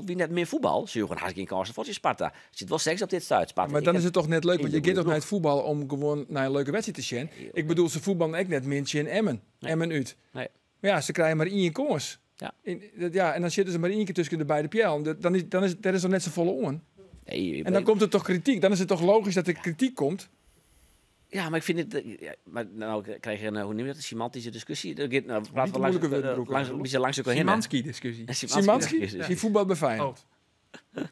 wie net min fuotbal. Se joegen hartstikke gjin kânsen foar tsjin Sparta. Sit wol seks op dit stuit, Sparta. Maar dan Ik is it toch net leuk, want je Ik giet toch bedoel nei it fuotbal om gewoan nei in leuke wedstriid te sjen. Nee, Ik bedoel, se fuotballen ek net min tsjin Emmen. Nee. Emmen út. Nee. Mar ja, se krije mar ien kâns. En dan sitte se mar ien kear tusken de beide peallen. Dat, dan is, dan is, dêr is noch net safolle oan. Nee, En dan komt der toch krityk. Dan is it toch logysk dat der krityk komt. Ja, maar ik vind het. Ja, maar nou krijg je een, hoe noem je dat, een semantische discussie. Er gaat, nou, Niet praten te we langs, moeilijke woorden broeken. langs, een beetje langs elkaar heen. hè? Szymanski-discussie. Een Szymanski? discussie. Die voetbal bij Feyenoord. Oh.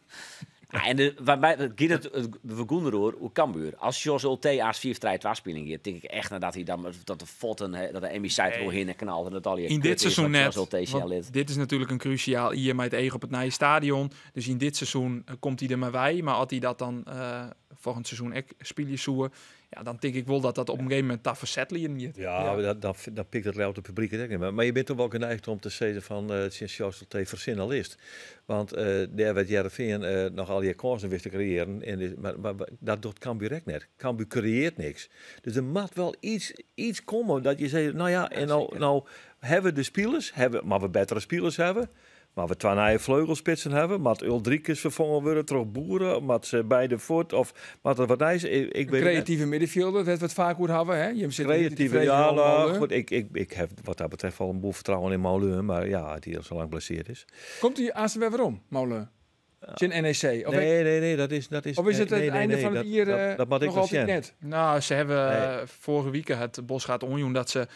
Ja, en de, waarbij, het gaat het, we gaan erover, hoe Cambuur. Als Jos Ulte AS 4 3 2 speling gaat, denk ik echt nadat hij dan dat de Fotten, hè, dat de Emmy Site wil heen en knalt en dat al die In kut dit is seizoen wat net. Jos Ulte want lid. dit is natuurlijk een cruciaal hier met het ego op het nieuwe stadion. Dus in dit seizoen komt hij er maar bij. Maar als hij dat dan volgend seizoen ook spelen zoeken, ja, dan denk ik wel dat dat op een gegeven moment daar verzetten niet. Ja, maar dat, dan pikt het het publiek het ook niet meer. Maar je bent toch wel geneigd om te zeggen van sinds Joost Ulte verzinnalist. Want daar werd Heerenveen nog al die kansen wist te creëren. En dus, maar dat doet Cambuur ook net. Cambuur creëert niks. Dus er moet wel iets komen dat je zegt, nou ja, en nou hebben we de spelers, hebben, maar we betere spelers hebben. Maar we twee nieuwe vleugelspitsen hebben, maar Uldrikis vervangen worden door Boeren, maar ze bij de voet of maar er wat nieuws. Ik weet het net. Creatieve middenvelder, dat we het vaak over hebben. Hè? Je zit niet te Creatieve, tevreden ja, om nou, Molen. goed, ik heb wat dat betreft wel een boel vertrouwen in Molen, maar ja, die al zo lang blesseerd is. Komt hij aan zijn weer waarom, Molen? Zijn NEC? Of, Nee, dat is of is het nee, het nee, einde nee, van het dat, jaar dat moet ik nog nog altijd zien. net? Nou, ze hebben Nee. vorige week het Bosgaard onjoen dat ze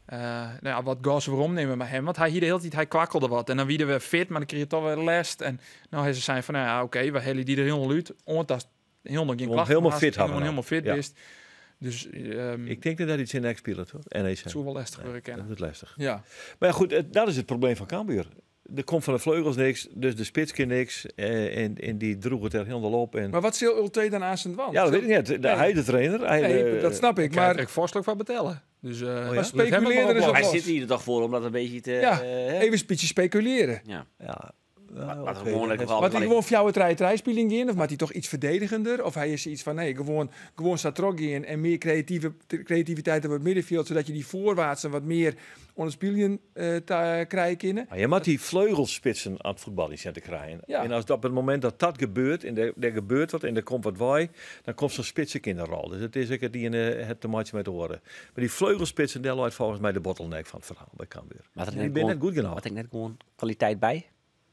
nou ja, wat gas waarom nemen bij hem. Want hij hier de hele tijd, hij kwakkelde wat. En dan wieder weer fit, maar dan kreeg je toch weer les. En nou hij ze zijn van, nou ja, oké, we halen die er helemaal uit. Want dat is helemaal geen Gewoon klachten. helemaal haast, fit gewoon hebben nou. helemaal fit Ja. is. Dus Ik denk dat dat iets in de speelt, hoor. NEC. het zou wel lastig worden kennen. Dat is lastig. Ja. Maar ja, goed, dat is het probleem van Cambuur. Er komt van de vleugels niks, dus de spits kan niks. En die droeg het er helemaal op. En, Maar wat zal Ulte dan aan zijn dwang? ja, dat weet ik niet. Hij de trainer. Hij Nee, de, dat snap ik. Maar Maar ik voorstel van betellen. Dus, ja? maar Maar speculeren is Hij los. zit hier toch voor om dat een beetje te... Ja, hè? even een beetje speculeren. Ja. Ja, nou, Maar oké, gewoon lekker dat- wel- Maar hij gewoon fjouwer trij speling in? Of maakt hij toch iets verdedigender? Of hij is iets van nee, gewoon staat in en meer creativiteit op het middenveld, zodat je die voorwaartsen wat meer onder spelen krijgen kunnen. Maar je moet die vleugelspitsen aan het voetbal in zetten krijgen. Ja. En als dat op het moment dat dat gebeurt, en er gebeurt wat en er komt wat wij, dan komt zo'n spitsen in de rol. Dus het is ook het die in het te matchen met de horen. Maar die vleugelspitsen, daar loopt volgens mij de bottleneck van het verhaal bij Cambuur. Maar dat Die net ben gewoon- net goed genoeg. Had ik net gewoon kwaliteit bij?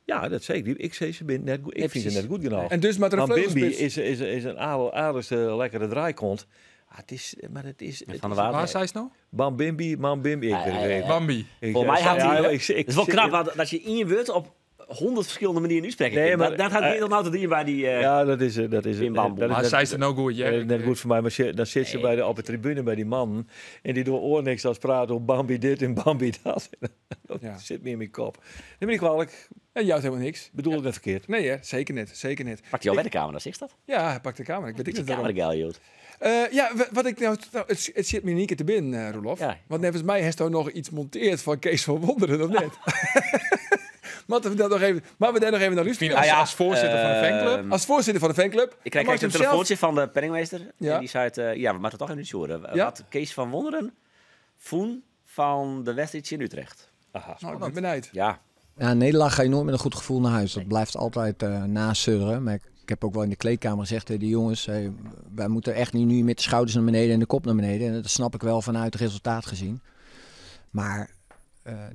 Ja, dat zeg ik. Ik zeg ze ben net goed. Ik Nee, vind ze precies. net goed genoeg. En dus maar er een Want Bimby vleugelspits. is een aardigste lekkere draaikont. Ah, het is, maar het is... Het Van is der Water. Waar zei ze nou? Bam Bimby, Man Bimby. Ik Ja, weet ja, het ja, niet. Bambi. Voor mij had ja, hij... ik het is wel zit- knap want dat je in je woord op 100 verschillende manieren uitspreken. Nee, kunt. maar- dat gaat weer nou te doen bij die... Ja, dat is Wim Bamboe. dat is Maar net- zij is er ook goed, ja. Dat is net goed voor mij, maar dan zit ze op de tribune bij die man en die doen oor niks als praten over Bambi dit en Bambi dat. Dat zit meer in mijn kop. Neem me niet kwalijk, Ja, jou helemaal niks. bedoel het net verkeerd. Nee, hè? Zeker net. Zeker net. Pakt hij al bij de camera, zegt dat? Ja, hij pakt de camera. Ik weet ik Die niet waarom. camera, joh. Ja, wat ik nou, het zit me in één keer te binnen, Roelof. Ja. Want nevens mij heeft hij nog iets monteerd van Kees van Wonderen, of net? Maar we daar nog even, maar we daar nog even naar luisteren. Als, als voorzitter van de fanclub. Als voorzitter van de fanclub. Ik krijg Dan een mag je hem zelf- telefoontje van de penningmeester. Ja. En die zei, het, ja, we moeten toch even iets horen. Ja. Wat Kees van Wonderen voen van de wedstrijd in Utrecht. Aha. Nou, ik ben benieuwd. Ja, Ja, nederlaag ga je nooit met een goed gevoel naar huis. Dat blijft altijd nasudderen. Maar ik heb ook wel in de kleedkamer gezegd tegen de jongens... Hey, wij moeten echt niet nu met de schouders naar beneden en de kop naar beneden. En dat snap ik wel vanuit het resultaat gezien. Maar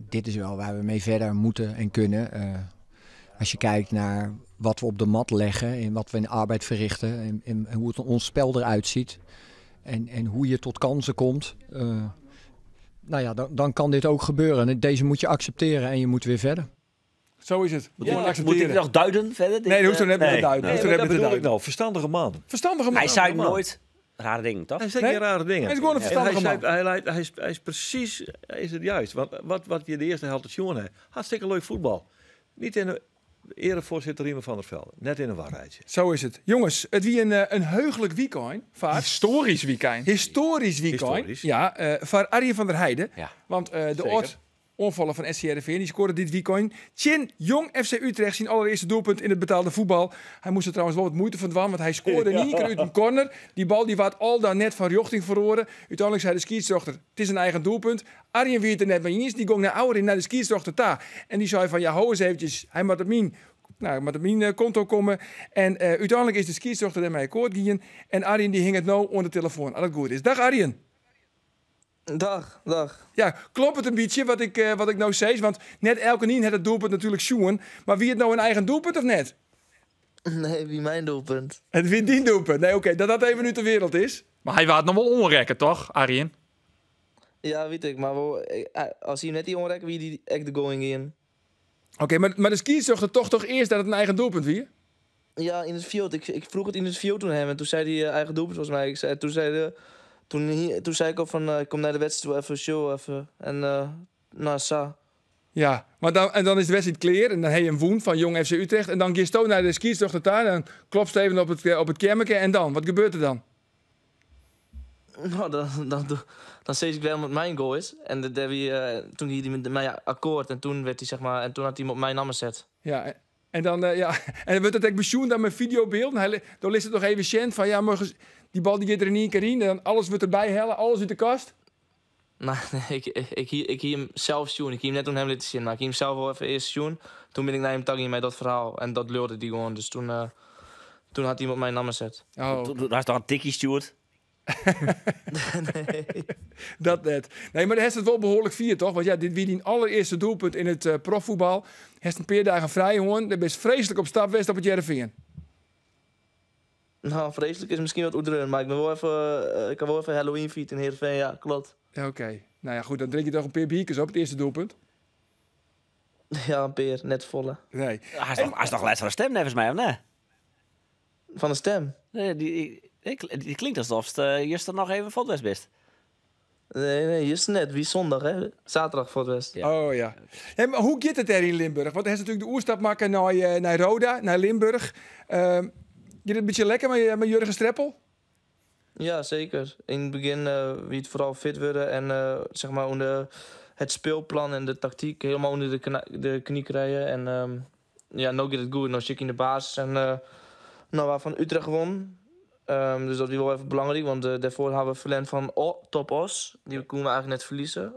dit is wel waar we mee verder moeten en kunnen. Als je kijkt naar wat we op de mat leggen en wat we in arbeid verrichten... en hoe het ons spel eruit ziet en hoe je tot kansen komt... nou ja, dan kan dit ook gebeuren. En deze moet je accepteren en je moet weer verder. Zo is het. moet, Moet ik, moet accepteren. ik nog duiden verder? Nee, dat hoeft er net niet te Nee. duiden. Nee, Hoeft er maar net dat niet te bedoel ik duiden. nou, verstandige man. Verstandige man. Hij zei man. nooit rare dingen, toch? Hij zegt Nee. geen rare dingen. Hij is gewoon een En verstandige hij, man. zei- hij is precies, hij is het juist. Want wat je de eerste helft te jongen hebt, hartstikke leuk voetbal. Niet in de erevoorzitter Riemen van der Velde, net in een waarheidje. Zo is het. Jongens, het wie een heugelijk weekend. Vaart. Historisch weekend. Historisch weekend. Historisch. Ja, voor Arjen van der Heijden. Ja. Want de Zeker. oud onvallen van SCRV, die scoorde dit weekend. Chin Jong FC Utrecht, zijn allereerste doelpunt in het betaalde voetbal. Hij moest er trouwens wel wat moeite van doen, want hij scoorde niet keer uit een corner. Die bal die waard al daar net van richting verloren. Uiteindelijk zei de scheidsrechter, het is een eigen doelpunt. Arjen wierd er net mee eens, die ging naar Ouderin, naar de scheidsrechter daar. En die zei van, ja, hou eens eventjes, hij moet op mijn... Nou, moet op mijn konto komen. En uiteindelijk is de scheidsrechter ermee akkoord gegaan. En Arjen die hing het nou onder de telefoon. Als het goed is. Dag Arjen. Dag, dag. Ja, klopt het een beetje wat ik nou zei? Want net elke nien had het doelpunt natuurlijk schoen. Maar wie het nou een eigen doelpunt of net? Nee, wie mijn doelpunt? Het wint die doelpunt. Nee, oké, dat dat even nu ter wereld is. Mar hy waard noch wol oanrekke, toch, Arjen? Ja, wit ik. Mar wol, as hy him net hie oanrekke, wie dy ek de goal yn gien. Oké, mar de skiedsrjochter tocht toch earst dat it in eigen doelpunt wie? Ja, yn it fjild. Ik froech it yn it fjild oan him en toen sei hy eigen doelpunt volgens mij. Ik sei, toen sei, toen, toen sei ik al fan, ik kom nei de wedstriid wol even sjoen even. En nou, sa. Ja, mar dan, en dan is de wedstriid klear en dan ha je him wûn fan Jong FC Utrecht. En dan giesto nei de skiedsrjochter ta en dan klopst even op it keammerke en dan? Wat gebeurt der dan? No, dan, dan, dan sis ik wêrom it myn goal is. En dêr wie, toen gie hy mei my akkoart en toen werd hy, zeg maar, en toen hat hy him op myn namme set. Ja, en dan, ja, en wurdt it ek besjoen dan mei fideobylden? Hy, dan litst it noch even sjen fan, ja, mar dy bal dy giet der yn ien kear yn en dan alles wurdt derby helle, alles út de kast? Nee, nee, ik hie him sels sjoen. Ik hie him net oan him litten sjen, mar ik hie him sels wol even earst sjoen. Toen bin ik nei him ta gien mei dat ferhaal en dat leaude hy gewoan. Dus toen, toen hat hy him op myn namme set. Oh. Toen hast toch in tikje stjoerd? Nee. Dat net. Nee, mar hast it wol behoarlik fierd, toch? Want ja, dit wie dyn allerearste doelpunt yn it proffuotbal. Hast in pear dagen frij hân. Dêr bist freeslik op stap west op It Hearrenfean. No, freeslik is miskien wat oerdreaun, mar ik ben wol even, ik ha wol even Halloween fierd yn Heerenveen, ja, klopt. Ja, oké. Nou ja, goed, dan drink je toch in pear bierkes op it earste doelpunt. Ja, in pear, net folle. Nee. Hast noch lêst fan de stim, neffens my, of net? Fan de stim? Nee, dy klinkt alsofst juster noch even fuort west bist. Nee, nee, juster net. Wie zondag, hè? Zaterdag fuort west. Ja. Oh ja. Hey, mar hoe giet it dêr yn Limburch? Want hast natuerlik de oerstap makke nei Roda, nei Limburch. Giet it in bytsje lekker mei Jurgen Streppel? Ja, zeker. In het begin wie it foaral fit wurde en zeg maar ûnder het speelplan en de taktyk helemaal ûnder de knie krije. En ja, no giet it goed. No sit ik yn de basis en no we ha fan Utrecht wûn. Dus dat wie wol even belangryk, want dêrfoar ha we ferlern fan Top Oss. Dy koene we eigentlik net ferlieze.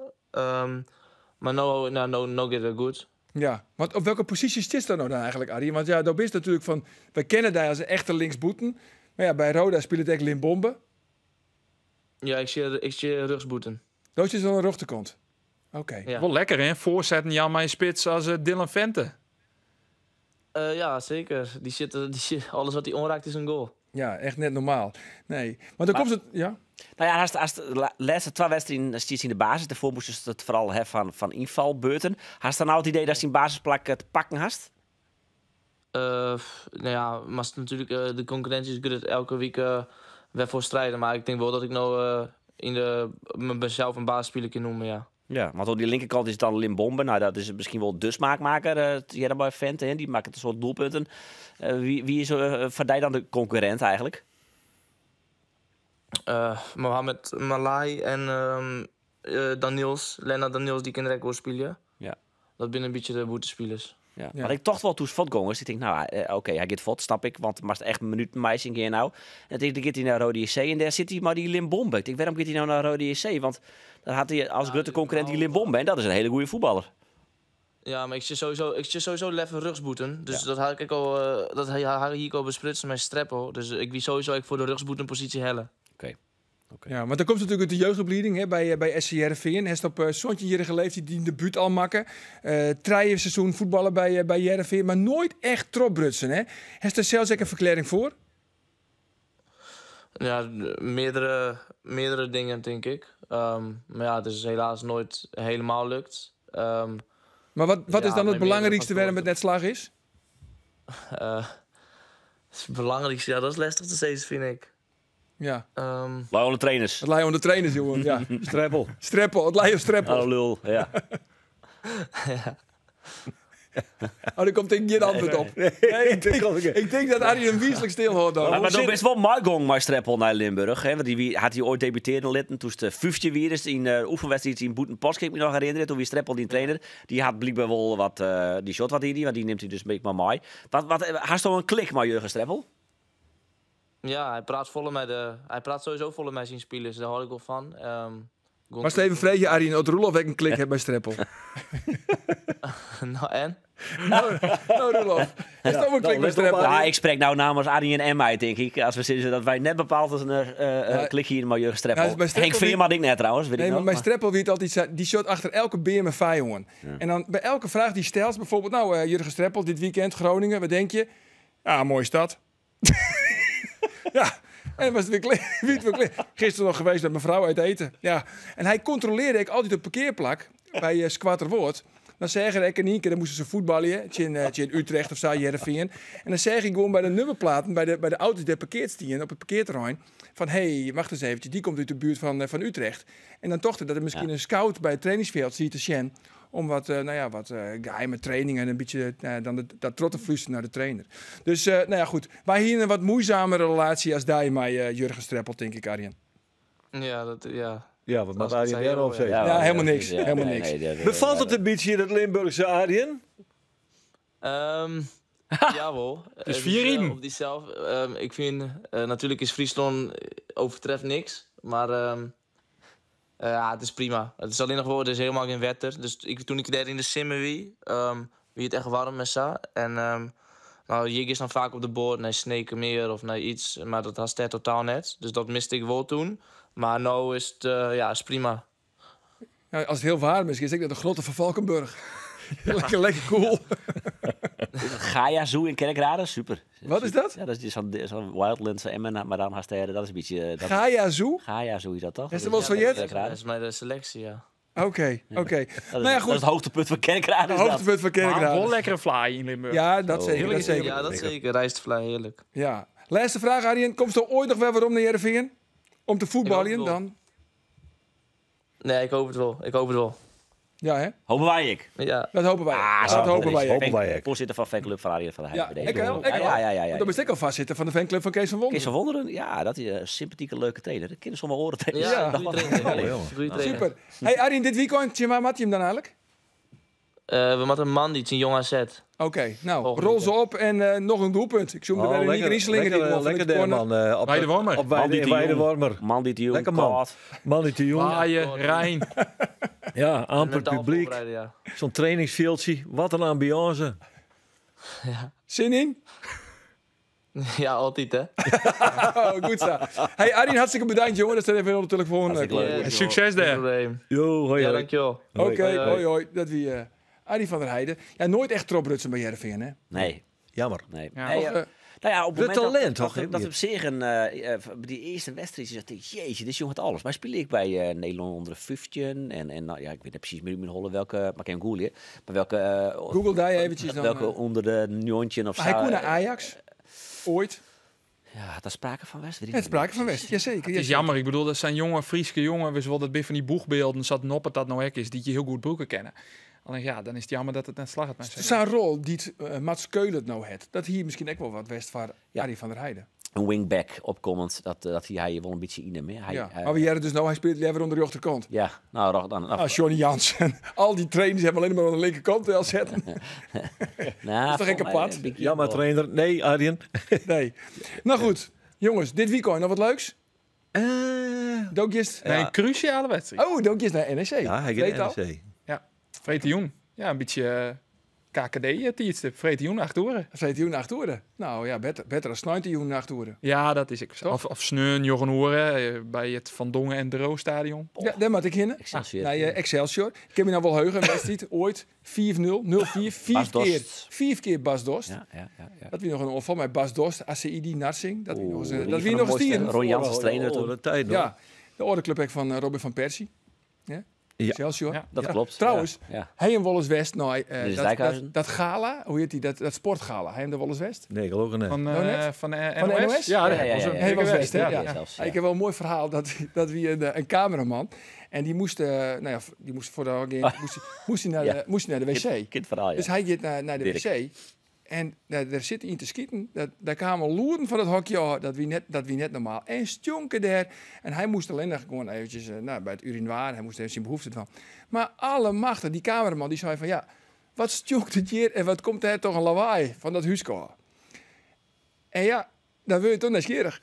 Mar no, no, no, no giet it goed. Ja, want op welke posysje stiest do no dan eigentlik, Arjen? Want ja, do bist natuerlik fan, wy kenne dy as in echte linksbûten. Mar ja, by Roda spilet ek Limbombe. Ja, ik stean rjochtsbûten. Do stiest oan de rjochterkant. Oké. Ja. Wol lekker, hè? Foarsetten jaan mei in spits as Dylan Vente. Ja, zeker. Die zit, alles wat hij oanraakt is in goal. Ja, echt net normaal. Nee, want dan komt it, ja. Nou ja, hast de lêste twa wedstriden stiest yn de basis. Dêrfoar moast it foaral ha fan ynfalbeurten. Hast dan no it idee datst dyn basisplak te pakken hast? Nou ja, mar natuerlik, de konkurrinsje is grut. Elke wike wer foar stride. Mar ik tink wol dat ik no yn de, mysels in basisspiler kin noeme, ja. Ja, want oan dy linkerkant is dan Limbombe. Nou, dat is miskien wol de smaakmaker, hearre by Vente, hè? Dy makket in soad doelpunten. Wie is foar dy dan de konkurrint eigentlik? Mohamed Malai en Daniels, Lennart Daniels, dy kin der ek wol spylje. Dat binne in bytsje de bûtenspilers. Ja. Want ik tocht wol doe'tst fuortgongest. Ik tink, nou, oké, hy giet fuort, snap ik. Want moatst echt minuten meitsjen gean no. En tink, dan giet hy nei Roda JC en dêr sit hy mei dy Limbombe. Ik tink, wêrom giet hy no nei Roda JC? Want dan hat hy as grutte konkurrint dy Limbombe en dat is in hiele goede fuotballer. Ja, mar ik sit sowieso, ik sit sowieso leaver rjochtsbûten. Dus dat ha ik ek al, dat ha hie ik al besprutsen mei Streppel. Dus ik wie sowieso ek foar de rjochtsbûtenposysje helle. Oké. Oké. Ja, want dan komst natuerlik út de jeugdoplieding, hè, by SC Hearrenfean. Hast op 17-jierrige leeftiid dyn debút al makke. Trije seizoen fuotballe by Hearrenfean, mar noait echt trochbrutsen. Hè? Hast der sels ek in ferklearring foar? Ja, meardere dingen, tink ik. Mar ja, it is helaas noait helemaal lukt. Mar wat is dan it Mei meardere belangrykste wêrom it faktoaren. net slagge is? It belangrykste, ja, dat is lestich te sizzen, fyn ik. Ja. Lei oan de trainers. It lei oan de trainers, jongen. Ja. Streppel. Streppel, it lei oan Streppel. Oh, lul, ja. Oh, der komt ek gjin antwurd op. Nee, Nee, ik tink dat Arjen him wiislik stilhâldt dan. Mar do bist wol meigong mei Streppel nei Limburg, hè? Want dy hat dy oait debutearje litten doe'tst 15 wie, dus yn oefenwedstriid yn Bûtenpost, kin ik my noch herinnerje. Doe wie Streppel dyn trainer. Dy hat blykber wol wat, dy sjocht wat yn dy, want dy nimt dy dus ek mar mei. Wat, hasto in klik mei Jurgen Streppel? Ja, hy praat folle mei de, hy praat sowieso folle mei syn spilers, dêr hâld ik wol fan. Moatst even freegje, Arjen, oft Roelof ek in klik hat mei Streppel. No, en? No, no, Roelof. Is dat in klik mei Streppel? Ja, ik sprek no namens Arjen en my, tink ik. As we sizze dat wy net bepaald in klik hiene mei Jurgen Streppel. Ja, by Streppel Henk Veerman ik net trouwens, wit ik Nee, mar noch, by mar Streppel wie it altyd sa, dy sjocht achter elke beam in fijân. En dan by elke fraach dy'tst stelst, bijvoorbeeld, no, Jurgen Streppel, dit weekend, Groningen, wat denk je? Ja, moaie stad. Ja, En was het weer klear. Wie het weer klear. Gisteren nog geweest met mevrouw uit eten. Ja. En hy kontrolearre ek altyd op parkearplak by Skoatterwâld. Dan seach er ek in ien kear, dan moasten se fuotbalje, tsjin Utrecht of sa, Hearrenfean. En dan seach ik gewoan by de nummerplaten, by de auto's dy't parkeard stienen op it parkearterrein, fan hé, wacht eens eventjes, dy komt út de buert fan Utrecht. En dan tocht er dat der miskien in scout by it trainingsfjild siet te sjen om wat, nou ja, wat geheime trainingen in bytsje, nou ja, dan dat troch te flústerjen nei de trainer. Dus, nou ja, goed. Wy hiene in wat muoizamere relaasje as dy mei Jurgen Streppel, tink ik, Arjen. Ja, dat, ja. Ja, wat moat Arjen dêr op sizze? Ja, helemaal niks. Helemaal niks. Befalt it in bytsje dat Limburchske, Arjen? Jawol. It is fier riden. Op dysels. Ik fyn, natuerlik is Fryslân overtreft niks. Mar ja, it is prima. It is allinnich wol, der is hielendal gjin wetter. Dus ik, toen ik dêr yn de simmer wie, wie it echt waarm en sa. En no, hjir giest dan faak op de boat nei Sneekermeer of nei iets, mar dat hast dêr totaal net. Dus dat miste ik wol toen. Mar no is it, ja, is prima. Ja, as it hiel waarm is, giest ek nei de Grotten fan Valkenburg. Lekker, lekker koel. Gaia Zoo in Kerkrade, super. Wat is dat? Ja, dat is zo'n Wildlands Emmen, maar dan haast daar, dat is een beetje, dat Gaia Zoo? Gaia Zoo is dat toch? Is dat wel zo jet? Kerkrade. Dat is mijn de selectie, ja. Oké, oké. Dat is, Nou ja, goed. dat is het hoogtepunt van Kerkrade. Het hoogtepunt van Maar Kerkrade. wel lekkere vlaai in Limburg. Ja, dat Oh. zeker, dat zeker. Ja, dat zeker. Rijstvlaai, heerlijk. Ja. Laatste vraag, Arjen. Komst der oait noch wer werom nei Hearrenfean? Om te fuotbaljen Ik hoop het dan? Nee, ik hoop het wel. Ik hoop het wel. Ja, hè? Hopen wij ik. Ja. Dat hopen wij. Ah, Dat hopen wij. Hopen wij ook. Voorzitter van fanclub van Arjen van der Ja, Heijden. ik wel. Ik Ja, wel. ja, ja, ja, ja. Want dan ben ik al vastzitten van de fanclub van Kees van Wonderen. Kees van Wonderen, ja, dat is een sympathieke, leuke trainer. Dat kunnen sommige oren tegen. Ja, Ja. goeie trainer. Oh, jongen. Goeie trainer. Super. Hey Arjen, dit weekend, waar mat je hem dan eigenlijk? We moeten een man die het in Jong AZ. Oké, nou, Volgende rol ze op en nog een doelpunt. Ik zoek hem er Oh, weer in lekker, Rieslingen. lekker, lekker daar, man. Op Bij de Wormer. Op bij de, bij de Wormer. Man die de Jong, Lekker man. Kaat. Man die de Jong. Waaien, Rijn. Ja, amper Mentaal publiek. voorbereiden, ja. Zo'n trainingsveldje. Wat een ambiance. Zin in? Ja, altijd hè. Oh, goed zo. Hey Arjen, hartstikke bedankt jongen. Dat staat even op de telefoon. Hartstikke leuk. En succes Geen daar. probleem. Jo, hoi Ja, hoi. dankjewel. Oké, Hoi, hoi hoi. Dat wie Arie van der Heijden. Ja, nooit echt troprutsen bij Hearrenfean, hè? Nee, Jammer. nee. Ja. Nee, Of, nou ja, op het De moment dat- talent, dat, toch, Dat, hè, dat hier? op zich een, die eerste wedstrijd, je dacht, jeetje, dit jongen had alles. Maar speel ik bij Nederland onder de 15 en nou, ja, ik weet niet precies meer in mijn holle welke, maar ik geen Google, maar welke, Google daar eventjes dan. welke onder de Njontje of Maar hij zo. kon naar Ajax. Ooit. Ja, daar sprake van West. weet ik Het niet sprake meer van precies. West, jazeker. Het is jammer, ik bedoel, dat zijn jonge, Frieske jongen. We zullen dat bij van die boegbeelden zat noppert dat nou hek is, die je heel goed broeken kennen. Alleen ja, dan is het jammer dat het net slag het maar zeggen. Zijn rol die het, Mats Keulen nou het, dat hier misschien ook wel wat West van Ja. Arie van der Heijden. Een wingback opkomend, dat hij wel een beetje in hem. hè. Hij, ja. Maar we jaren dus nou, hij speelt liever onder de rechterkant. ja, nou, dan, nou, Ah, Johnny Jansen. Al die trainers hebben alleen maar aan de linkerkant wel zetten. nou, is toch volgens een mij apart? een beetje Jammer, wel. trainer. Nee, Arjen. Nee. Nou goed, jongens, dit weekend nog wat leuks? Dookjes. Nee, een cruciale wedstrijd. Oh, Dookjes naar NEC. Ja, hij Weet gaat al. NEC. Ja, Vreet de Jong. Ja, een beetje KKD-tijdstip. Vreet de Jong, 8 uur. Vreet de Jong 8 uur. Nou ja, beter dan Snuit de Jong 8 uur. Ja, dat is ik. Of Sneun, Jochen Hoeren, bij het Van Dongen en Dro stadion. Ja, daar moet ik heen. Excelsior. Naar Excelsior. Ik heb me nou wel heugen, een wedstrijd ooit 4-0, 0-4, vier Bas keer, Dost. vier keer Bas Dost. Ja, ja, ja, ja. Dat wie nog een onval met Bas Dost, ACID, Narsing. Dat wie nog eens, Oeh, dat die wie van nog de eens mooiste stieren. Ron Jans trainer Oh, toen. dat tijd nog. Ja, de ordeclub ook van Robin van Persie. Ja? Ja. Excelsior. Ja, Dat klopt. Trouwens, Ja, ja. hij en Wolles West, nou, Dit is Dijkhuizen. dat gala, hoe heet die, dat sportgala. Hij en de Wolles West. Nee, geloof ik niet. Van, Oh, net? van de Van de NOS? NOS? Ja, Ja, ja, ja, ja. Hij was West, hè? Ja, Ja. zelfs, ja. Ik heb wel een mooi verhaal dat wie een cameraman en die moest, nou ja, die moest voor de game, moest hij naar de, moest hij naar de wc. Kindverhaal, ja. Dus hij gaat naar de Dirk. wc en daar zit hij in te schieten. Daar kwamen loeren van het hokje, oh, dat wie net normaal. En stonken daar. En hij moest alleen nog gewoon eventjes bij het urinoir, hij moest even zijn behoefte van. Maar alle machten, die cameraman, die zei van ja, wat stonkt het hier en wat komt er toch een lawaai van dat huisko. En ja, dan wil je toch nieuwsgierig.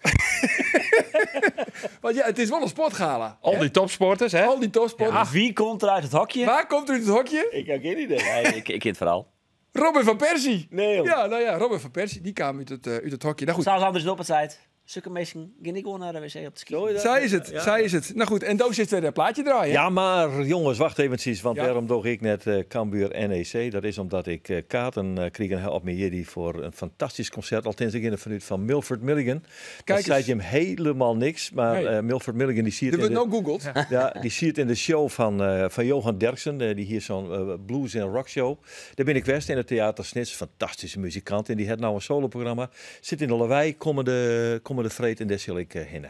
Want ja, het is wel een sportgala. Al die topsporters, hè? Al die topsporters. Wie komt er uit het hokje? Waar komt er uit het hokje? Ik heb geen idee. Nee, ik ken het verhaal. Robin van Persie. Nee, joh. Ja, nou ja, Robin van Persie, die kwam uit het hokje. Nou goed, Zoals Anders Noppert zei het. Zulke mensen gaan ik gewoon naar de wc op de ski. Zij is het, zij is het. Nou goed, en Doos zit weer een plaatje draaien. Ja, maar jongens, wacht eventjes, want Ja. waarom doe ik net Cambuur NEC? Dat is omdat ik kaarten kreeg op mijn jiddy voor een fantastisch concert. Althans, ik in de vanuit van Milford Milligan. Kijk Dat eens. zei je hem helemaal niks, maar Nee. Milford Milligan die ziet Er in wordt de, nou googeld. ja, die ziet in de show van Johan Derksen, die hier zo'n blues en rock show. Daar ben ik west in het Theater Snits, fantastische muzikant. En die heeft nou een soloprogramma. Zit in de Lawei, komende vreed en daar zal ik hinnen.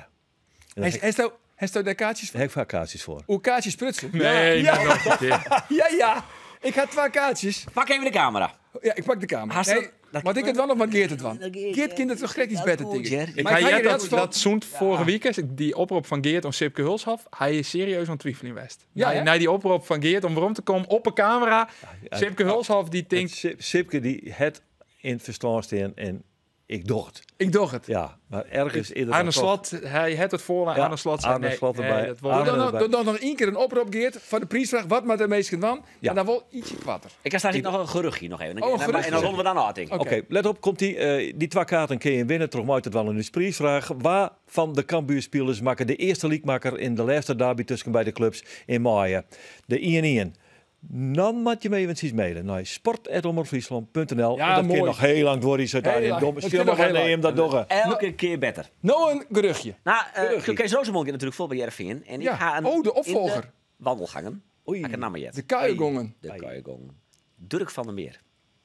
En daar Hij heeft daar kaartjes voor? heb ik vaak kaartjes voor. Hoe kaartjes prutsen? Nee, ja, nee, nog een keer. ja, ja. Ik had twee kaartjes. Pak even de camera. Ja, ik pak de camera. Haast Nee, dat- want ik het wel of wat Geert het wel. Dat Geert, Geert kind het toch gek iets dat beter goed, tegen. Jer. Ik Maar hij ik ga had hier dat, heel dat zoent vorige week, die oproep van Geert om Sipke Hulshoff. Hij is serieus aan het twijfelen in West. Ja, Ja, hè? na die oproep van Geert om waarom te komen op een camera. Sipke Hulshoff die denkt, Sipke die het in het verstand staan en ik docht. Ik doe het. Ja, maar ergens in Arne Slot, hij had het voor Ja, Arne Slot zei Arne nee, Slot nee, erbij. dat wordt- Doe Arne dan, erbij. doe dan nog één keer een oproep, Geert, van de prijsvraag. Wat maar de meesten van. Ja. En dan wel ietsje kwatter. Ik heb straks nog een geruchtje nog even. Oh, een En dan- En dan geruchtje. ronden we dan uit, denk ik. Oké. Oké, let op, komt die, die twee kaarten kun je winnen. Toch maakt het wel een prijsvraag. Waar van de Cambuurspelers maken de eerste leaguemaker in de laatste derby tussen beide clubs in maaien? De 1-1. Dan moet je me eventjes mailen naar sport.omroepfriesland.nl. Ja, En dat mooi. kan nog heel lang worden. Zo Heel daar in lang. domme Dat stil kan nog nog heel lang. neem dat doggen. Elke keer beter. Nou een geruchtje. Nou, Geruchtje. Kees Roozemond gaat natuurlijk vol bij Heerenveen. En Ja. ik ga een, Oh, de in opvolger. de wandelgangen. Oei. Ga ik een naam jet. De kuigongen. De kuigongen. Dirk van der Meer.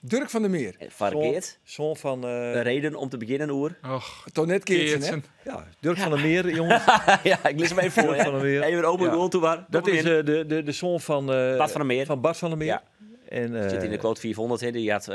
Dirk van der Meer. Van Geert. Zoon van De reden om te beginnen, oer. Och, Tonet Keertsen, hè? Geertsen. ja, Dirk van der Meer, jongens. ja, ik lees hem even voor. Dirk hè. van der Meer. Even open Ja. goal toe, maar. Dat is de zoon van, Bart van der Meer. Van Bart van der Meer. Ja. En, Zit in de quote 400, hè. Die had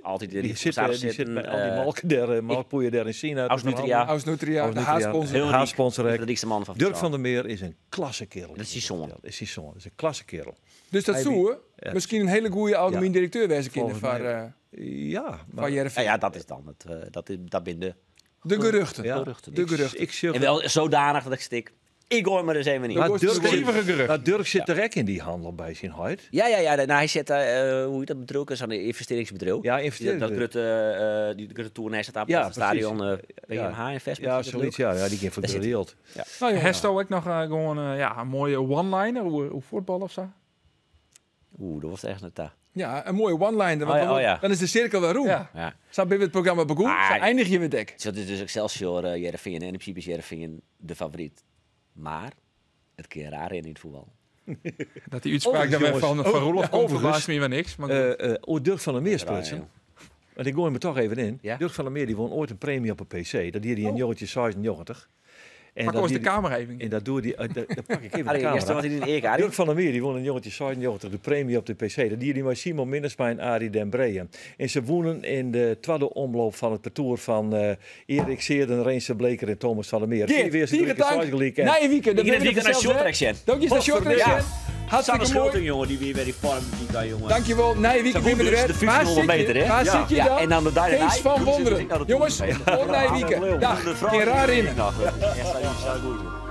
altijd Die die zit, die zit bij al die malken daar, malkpoeien daar in China. Aus Nutria. Aus Nutria, de Aus Nutria. haarsponsor. Heel Haarsponsor. De rijkste man van Dirk van der Meer is een klasse kerel. Dat is zijn zoon. Dat is zijn zoon. Dat is een klasse kerel. Dus dat Hij zou ja. misschien een hele goede algemeen Ja. directeur wezen kinderen Volgens van, mij- Ja, van maar Heerenveen. Ja, ja, dat is dan het. Dat, dat binnen De geruchten. Ja. geruchten. De geruchten. ik zeg, En wel zodanig dat ik stik. Ik gooi maar eens even in. maar wordt Dirk, Stevige zit, gerucht. maar Dirk zit er ook in die handel bij zijn huid. Ja, ja, ja. Nou, hij zit daar, hoe heet dat bedrijf? Zo'n investeringsbedrijf. Ja, Die- investeringsbedrijf. Dat grote, die grote tour staat daar Ja, op het stadion precies. PMH Investment. Ja, is dat zoiets. leuk? Ja, ja, die ging voor Daar de zit wereld. Nou, jongen. Hesto ook nog gewoon ja, een mooie one-liner, hoe voetbal of zo. Oeh, dat was echt net daar. Ja, een mooie one-liner. Want Oh ja, dan, oh ja. dan is de cirkel weer rond. Ja. Ja. Zo ben we het programma begonnen. Ah, Zo eindig je weer dek. Dus dat is dus Excelsior, Heerenveen. En in principe is Heerenveen de favoriet. Maar het keer raar in het voetbal. Dat die uitspraak dan weer jongens. van Roelof komt, overigens. verbaast me weer niks. Maar goed. Oh, Dirk van der Meer sprutsen. Raar, Want ik gooi me toch even in. Ja? Dirk van der Meer die won ooit een premie op een PC. Dat deed hij in jongetje 96. En Pak dat eens de deed hij- camera even. En dat doe die, dat pak ik even de Allee, eerst camera. was hij in de EK. Dirk van der Meer die won een jongetje 96 de premie op de PC. Dat deed hij met Simon Minnesma en Arie den Breejen. En ze wonnen in de tweede omloop van het parcours van Erik Seerden, Reense Bleker en Thomas van der Meer. Geert, Vier tegen gelijk dank. gelijk. En Na je weekend. Dan Ik ben ben je weekend naar vanzelf, Shorttrack, hè? Sjen. Dank je, naar Shorttrack, Ja. Sjen. Hartstikke Sanne mooi. Schulting, jongen, die weer bij die vorm die daar, jongen. Dankjewel. Na je weekend Ze weer won weer. dus de Waar 1500 zit je? meter, hè? Waar Ja. zit je Ja, dan? en dan de daar Kees van Wonderen. Jongens, tot na je weekend. Dag. De Geen raar in. Dat is echt zo goed.